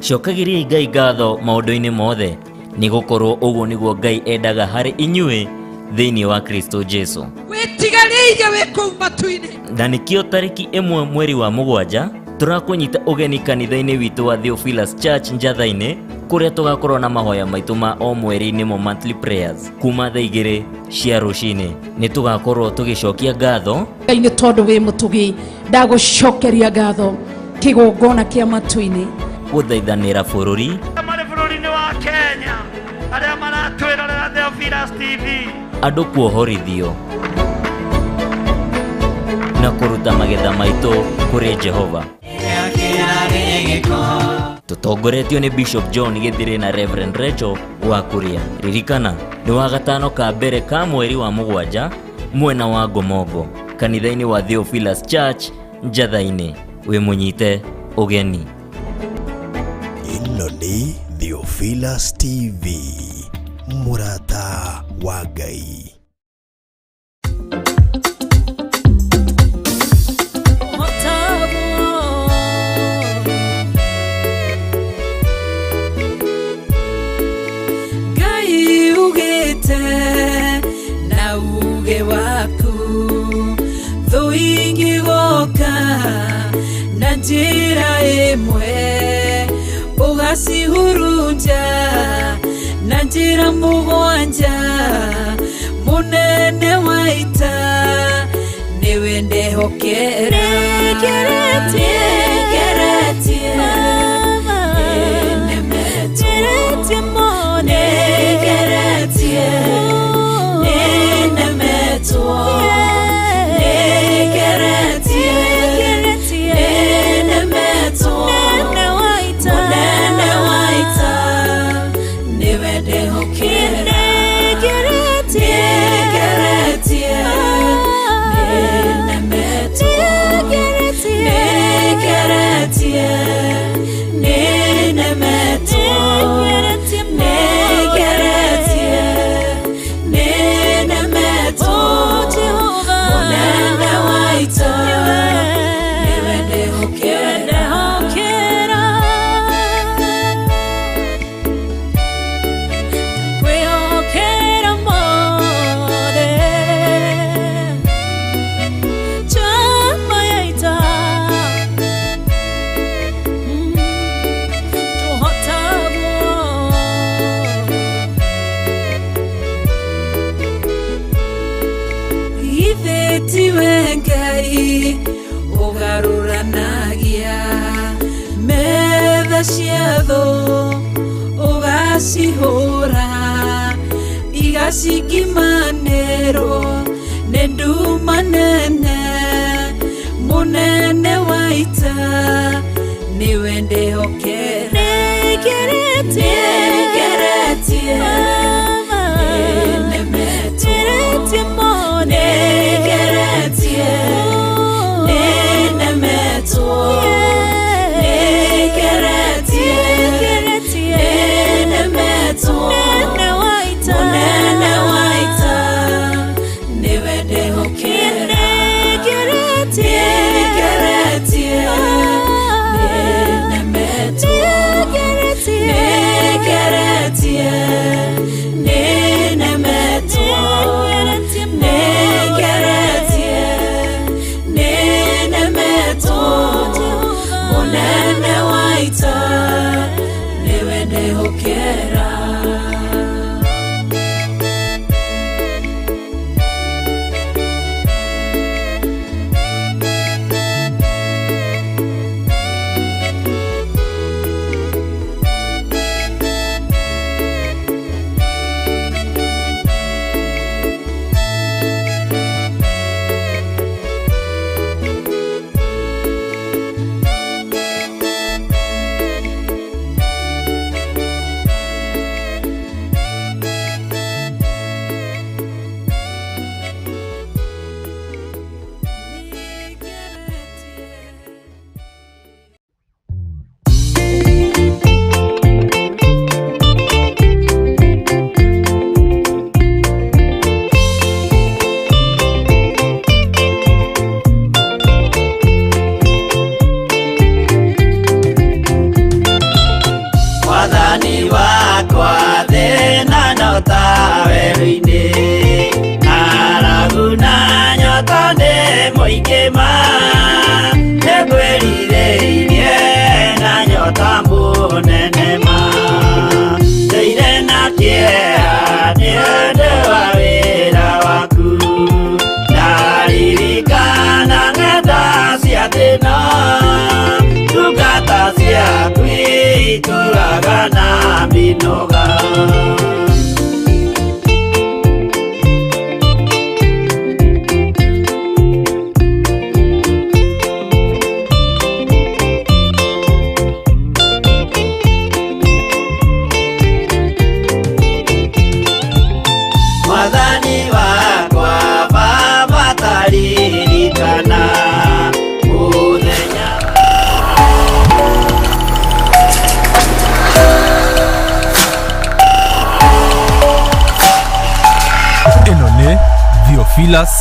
Cokagĩriai Ngai ngatho maũndũ-inĩ mothe, nĩgũkorwo ũguo nĩguo Ngai endaga harĩ inyuĩ thĩinĩ wa Kristo Jesu. Wĩtigarĩire wĩ kũu matu-inĩ. Na nĩkĩo tarĩki 1 mweri wa 7 tũrakũnyita ũgeni kanitha-inĩ witũ wa Theophilus Church Njatha-inĩ, kũrĩa tũgakorwo na mahoya maitũ ma o mweri nĩmo monthly prayers kuma thaa 2 cia rũcinĩ. Nĩ tũgakorwo tũgĩcokia ngatho Ngai nĩ tondũ wĩ mũtugi, ndagũcokeria ngatho kĩgongona kĩa matu-inĩ, gũthaithanĩra bũrũri, marĩ bũrũri-inĩ wa Kenya arĩa maratwĩrorera Theophilus TV, andũ kuohorithio na kũruta magetha maitũ kũrĩ Jehova. Tũtongoretio nĩ Bishop John Gĩthirĩ na Reverend Rachel wa Kuria. Ririkana nĩ wa gatano ka mbere ka mweri wa 7 mwena wa Ngomongo, kanitha-inĩ wa Theophilus Church Njatha-inĩ. Wĩ mũnyite ũgeni. Ĩno nĩ Theophilus TV, mũrata wa Ngai. Ngai ugĩte na uge waku, thũ ingĩgoka na njĩra ĩmwe ũgacihurunja na njĩra mũgwanja. Mũnene wa ita nĩwe ndehokera. Nĩngeretie, nĩnemetwo, nĩngeretie, nĩnemetwo, nĩngeretie, nĩnemetwo. Mũnene wa ita nĩwe ndehokera. Nĩngeretie, nĩnemetwo, nĩngeretie, nĩnemetwo, nĩngeretie, nĩnemetwo. Mũnene wa ita nĩwe ndehokera. Kwĩhokera mothe njamba ya ita tũhotagwo. Githĩ tiwe Ngai ũgarũranagia metha cia thũ, ũgacihũra igacingimanĩrwo nĩ nduma nene. Mũnene wa ita nĩwe ndehokera. Nĩngeretie, Nĩngeretie, nĩnemetwo, nĩngeretie, nĩnemetwo, nĩngeretie, mĩnoga. Mwathani wakwa Baba taririkana mũthenya. Ĩno nĩ Theophilus.